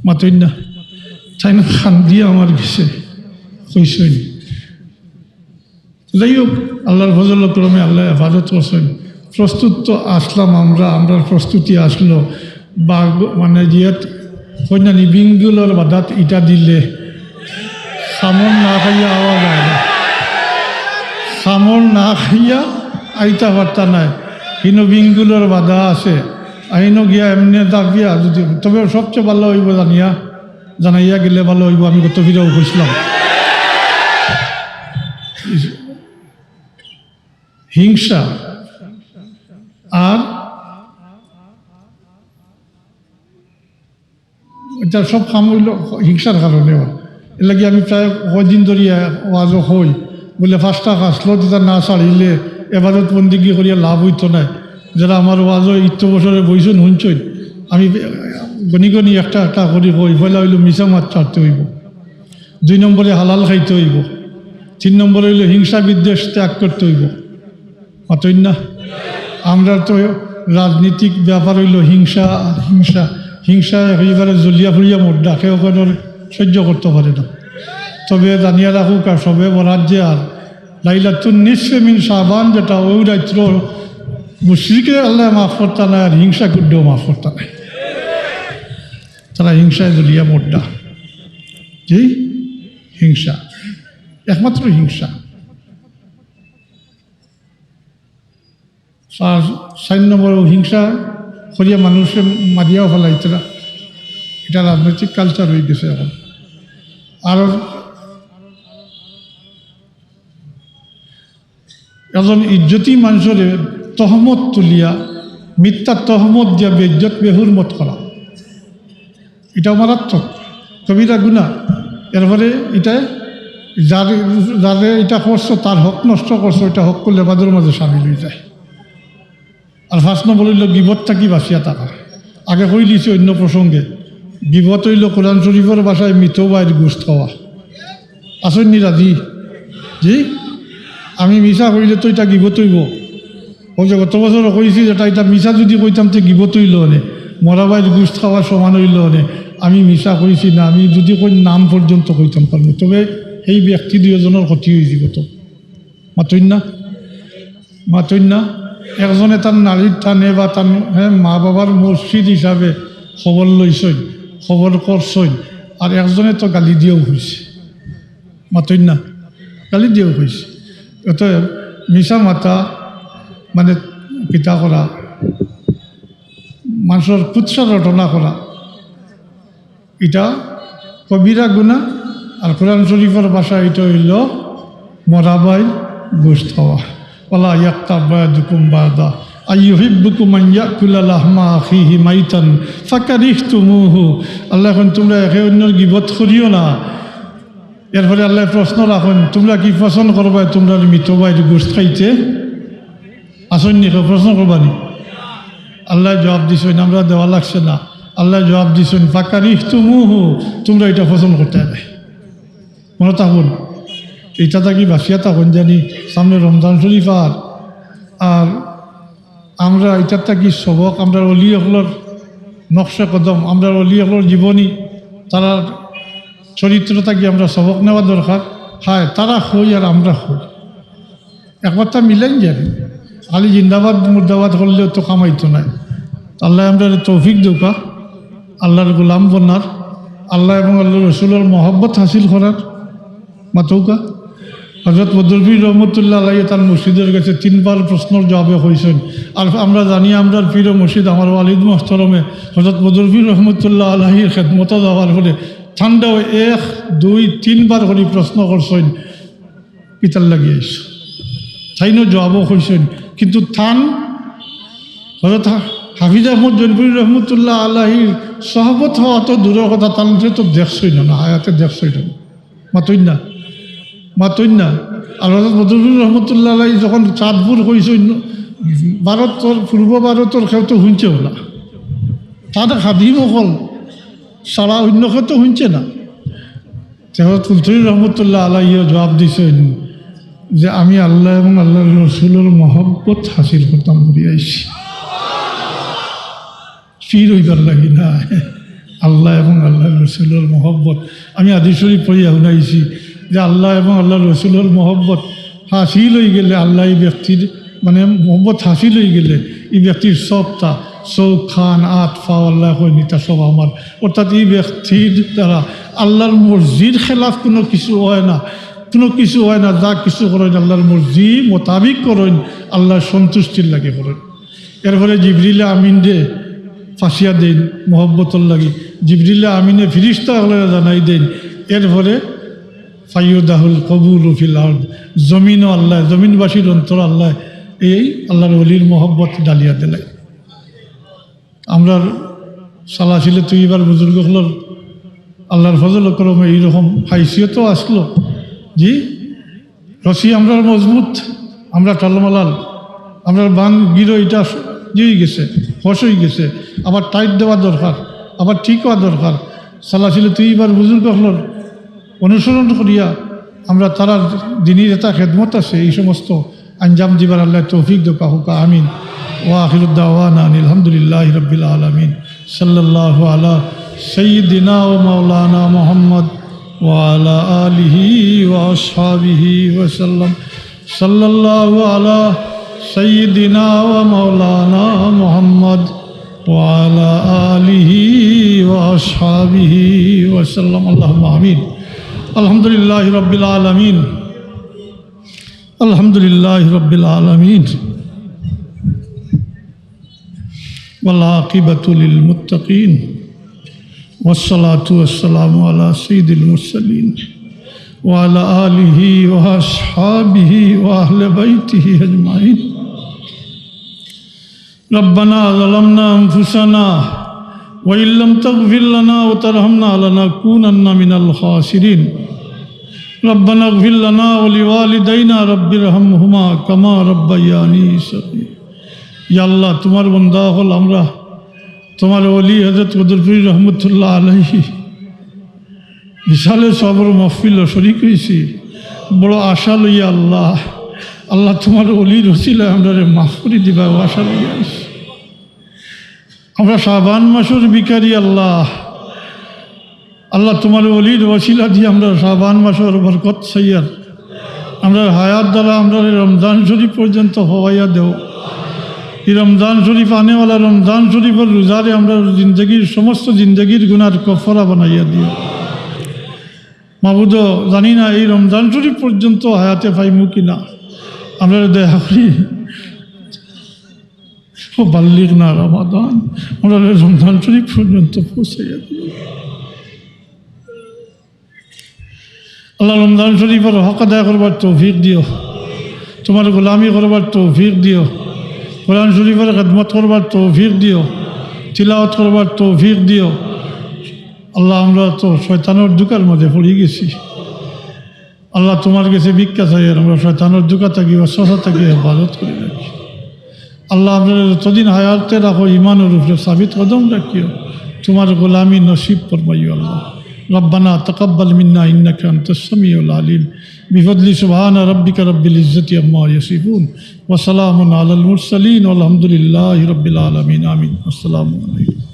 মাতইন না। তাইন কান্দিয়া আমার গেছে কইছইন। যাই হোক, আল্লাহর ফজল ও করমে আল্লাহ হেফাজত করছইন। প্রস্তুত তো আসলাম আমরা, আমরার প্রস্তুতি আসলো। বা মানে, জিয়াত কইনা নি বিঙ্গুলর বাদাত ইটা দিলে কামড় না খাইয়া আওয়া যায় না, কামড় না খাইয়া আইতা পারতা নায়। হিনো বিঙ্গুলর বাধা আছে, আইনো গিয়া এমনে দাবিয়া যদি, তবে সবচেয়ে ভালো অইবো জানিয়া, জানাইয়া গেলে ভালো অইবো, আমি গত ফিরাও কইছিলাম। হিংসা আর ইটা সব কাম অইলো হিংসার কারণে অয়। এরলাগি আমি প্রায় কয়দিন ধরিয়া ওয়াজও কই, বুলে পাঁচটা খাসলত ইতা না ছাড়িলে এবাদত বন্দিগি করিয়া লাভ অইতো নায়। যারা আমার ওয়াজও ইত্য বছরে বইছইন, হুনছইন, আমি গনি গনি একটা একটা করি কই। পয়লা অইলো মিছা মাত ছাড়তে অইবো, দুই নম্বরে হালাল খাইতে অইবো, তিন নম্বরে অইলো হিংসা বিদ্বেষ ত্যাগ করতে অইবো। মাতইন না। আমরা তো রাজনীতিক ব্যাপার অইলো হিংসা আর হিংসা, হিংসা একেবারে জ্বলিয়া পুড়িয়া মড্ডা, কেউ কেউর সহ্য করতে পারে না। তবে জানিয়া রাখউক্কা, আর শবে বরাত যে আর লাইলাতুন নিসফে মিন শাবান যেটা, অউ রাইত্র মুশরিকরে আল্লায় মাফ করতা নায়, আর হিংসাকুররেও মাফ করতা নায়। তারা হিংসায় জ্বলিয়া মড্ডা। জি, হিংসা, একমাত্র হিংসা। আর চাইর নম্বর, হিংসা করিয়া মানুষরে মারিয়াও ফালাইতরা। ইটা রাজনৈতিক কালচার অইগেছে অখন। আর একজন ইজ্জতি মানষরে তহমত তুলিয়া, মিথ্যা তহমত দিয়া বেইজ্জত বেহুরমত করা, ইটা মারাত্মক কবিরা গুনা। এরপরে ইটা যার, যারে ইটা করছো, তার হক নষ্ট করছো, ইটা হক্কুল এবাদর মাঝে শামিল অইযায়। আর পাঁচ নম্বর অইলো গিবত থাকি বাঁচিয়া থাকা। আগে কইলিছি অইন্য প্রসঙ্গে, গিবত অইলো কোরআন শরীফর ভাষায় মৃত ভাইর গোস্ত খাওয়া। আছইন নি রাজি? জি, আমি মিছা কইলে তো ইটা গিবত অইবো। অউ যে গত বছর কইছি যেটা, ইটা মিছা যুদি কইতাম তে গিবত অইলো অনে, মরা ভাইর গোস্ত খাওয়ার সমান অইলো অনে। আমি মিছা কইছি না, আমি যুদি কই নাম পর্যন্ত কইতাম পারমু, তবে এই ব্যক্তি দুইজনর ক্ষতি অইযিবো তো। মাতইন না, মাতইন না। একজনে তার নাড়ির টানে বা তার, হ্যাঁ, মা বাবার মুর্শিদ হিসাবে খবর লইছইন, খবর করছইন, আর একজনে তো গালি দিয়াও কইছে। মাতইন না, গালি দিয়াও কইছে। অতএব মিছা মাতা মানে কিতা করা, মানষর কুৎসা রটনা করা, ইটা কবিরা গুনা। আর কোরআন শরীফর ভাষা ইটা অইলো মরা ভাইর গোস্ত খাওয়া। ওয়ালা ইয়াগতাব বা'দুকুম বা'দা আইয়ুহিব্বুকুম আন ইয়াকুলা লাহমা আখিহি মাইতান ফাকারিহতুমুহু। আল্লায় কইন, তুমরা একে অইন্যর গিবত করিও না। এরপরে আল্লায় প্রশ্ন রাখইন, তুমরা কি পছন্দ করবায় তুমরার মৃত ভাইর গোস্ত খাইতে? আছইন নি কেউ পছন্দ করবা নি? আল্লায় জুয়াব দিছইন, আমরা দেওয়া লাগছে না। আল্লায় জুয়াব দিছইন, "ফাকারিহতুমুহু", তুমরা ইটা পছন্দ করতায় নায়। মনো থাকবো নি? ইটা থাকি বাঁচিয়া থাকইন জানি, সামনে রমজান শরীফ আর, আর আমরা ইটার থাকি সবক, আমরার অলি অকলর নকশে কদম, আমরার অলি অকলর জীবনী, তারার চরিত্র থাকি আমরা সবক নেওয়া দরকার। হায়, তারা কই আর আমরা কই, একবারতা মিলাইন যার। খালি জিন্দাবাদ মুর্দাবাদ করলেও তো কামাইতো নায়। আল্লায় আমরারে তৌফিক দেউক্কা, আল্লার গোলাম বনার, আল্লা এবং আল্লার রসুলর মহব্বত হাসিল করার। মাতউক্কা। হজরত বদরপীর রহমতুল্লাহ আলাইহি তান মুর্শিদর গেছে তিনবার প্রশ্নর জবাবে কইছইন। আর আমরা জানি, আমরার পীর ও মুর্শিদ আমার ওয়ালিদ মোহতরমে হজরত বদরপীর রহমতুল্লাহ আলাইহির খেদমতো যাওয়ার পরে তানরেও এক, দুই, তিনবার করি প্রশ্ন করছইন, "কিতার লাগি আইছো?" তাইনও জবাবও কইছইন, কিন্তু তান হজরত হা-, হাফিজ আহমদ জৈনপুরী রহমতুল্লাহ আলাইহির সহবত হওয়া তো দূরর কথা, তানরে তো দেখছইন না, হায়াতে দেখছইন না। মাতইন না, মাতইন না। আর হজরত বদরুদ্দিন রহমতুল্লাহ আলাইহি যখন চাঁদপুর কইছইন, ভারতর, পূর্ব ভারতর কেউ তো হুনছেও না, তান খাদিম অকল ছাড়া অন্য কেউ তো হুনছে না। তে হজরত ফুলতলি রহমতুল্লাহ আলাইহিও জবাব দিছইন যে, "আমি আল্লা এবং আল্লার রসুলর মহব্বত হাসিল করতাম করি আইছি।" পীর অইবার লাগি না, আল্লা এবং আল্লার রসুলর মহব্বত। আমি হাদিস শরীফ পড়িয়া হুনাইছি যে আল্লা এবং আল্লার রসুলর মহব্বত হাসিল অইগেলে আল্লা ই ব্যক্তির, মানে, মহব্বত হাসিল অইগেলে ই ব্যক্তির সবতা, চউখ, কান, আত, পাও, আল্লায় কইন, "ইতা সব আমার।" অর্থাৎ ই ব্যক্তির দ্বারা আল্লার মর্জির খেলাফ কুনু কিছু অয় না, কুনু কিছু অয় না, যা কিছু করইন আল্লার মর্জি মোতাবিক করইন, আল্লার সন্তুষ্টির লাগি করইন। এরপরে জিবরিলে আমিনরে ফাঁসিয়া দেইন মহব্বতর লাগি, জিবরিলে আমিনে ফিরিস্তা অকলরে জানাই দেইন। এরপরে ফাইয়ুদাহুল কবুলু ফিল আরদ, জমিনও আল্লায়, জমিনবাসীর অন্তর আল্লায় এই আল্লার ওলির মহব্বত ডালিয়া দিলাই। আমরার সালাসিলে তৈয়বার বুজুর্গ অকলর আল্লার ফজল ও করমে এইরকম হাইসিয়তও আসলো। জি, রশি আমরার মজবুত, আমরা টালমালাল, আমরার বান গিরো ইটা ই অইগেছে, ফস অইগেছে, আবার টাইট দেওয়া দরকার, আবার ঠিক অওয়া দরকার। সালাসিলে তৈয়বার বুজুর্গ অকলর অনুসরণ করিয়া আমরা তারার দিনর যেতা খেদমত আছে, এই সমস্ত আঞ্জাম দিবার আল্লায় তৌফিক দেউক্কা, কউক্কা আমিন। ওয়া আখিরু দাওয়ানা আনিল হামদুলিল্লাহি রাব্বিল আলামিন। সাল্লাল্লাহু আলা সাইয়্যিদিনা ওয়া মাওলানা মুহাম্মদ ওয়া আলা আলিহি ওয়া আসহাবিহি ওয়া সাল্লাম। সাল্লাল্লাহু আলা সাইয়্যিদিনা ওয়া মাওলানা মুহাম্মদ ওয়া আলা আলিহি ওয়া আসহাবিহি ওয়া সাল্লাম। আল্লাহুম্মা আমিন। আলহামদুলিল্লাহি রাব্বিল আলামিন। الحمد لله رب العالمين، والعاقبة للمتقين، والصلاة والسلام على سيد المرسلين وعلى آله وأصحابه وأهل بيته أجمعين. ربنا ظلمنا أنفسنا وإن لم تغفر لنا وترحمنا لنكونن من الخاسرين. ربنا اغفر لنا ولوالدينا رب ارحمهما كما ربياني صغيرا. ইয়া আল্লাহ, তুমার বান্দা অকল আমরা, তুমার ওলি হযরত কদরপুরি রহমতুল্লাহ আলাইহি বিশালে সবর মাহফিল শরিক অইছি, বড় আশা লইয়া আল্লাহ, আল্লাহ তুমার ওলির উসিলায় আমরারে মাফ করি দিবা, ও আশা লইয়া আইছি। আমরা শাবান মাসর ভিখারি আল্লাহ, আল্লাহ তুমার ওলির উসিলা দিয়া আমরা শাবান মাসর বরকত চাইয়ার, আমরার হায়াত দ্বারা আমরারে রমজান শরিফ পর্যন্ত হওয়াইয়া দেও। ই রমজান শরিফ আনেওয়ালা রমজান শরিফর রোজারে আমরার জিন্দেগির সমস্ত জিন্দেগির গুনার কফারা বানাইয়া দিও। মাবুদ, জানি না এই রমজান শরিফ পর্যন্ত হায়াতে পাইমু কি না, আমরারে দয়া করি ও বাল্লিগনা রমাদান, আমরারে রমজান শরিফ পর্যন্ত পৌঁছাইয়া দিও। আল্লাহ, রমজান শরিফর হক আদায় করবার তৌফিক দিও, তুমার গোলামি করবার তৌফিক দিও, কোরআন শরিফর খেদমত করবার তৌফিক দিও, তিলাওয়াত করবার তৌফিক দিও। আল্লাহ, আমরা তো শয়তানর ধুকার মাঝে পড়ি গেছি। আল্লাহ, তুমার গেছে ভিক্ষা চাইয়ার, আমরা শয়তানর ধুকা থাকি, ওয়াসওয়াসা থাকি হেফাজত করি রাখি। আল্লাহ, আমরারে যতদিন হায়াতে রাখো, ইমানর উপরে সাবিত কদম রাখিও, তুমার গোলামি নসিব ফরমাইও আল্লাহ। ربنا تقبل منا إنك أنت السميع العليم. بفضل سبحان ربك رب العزة عما يصفون. وسلام على المرسلين والحمد لله رب العالمين. آمين. السلام عليكم.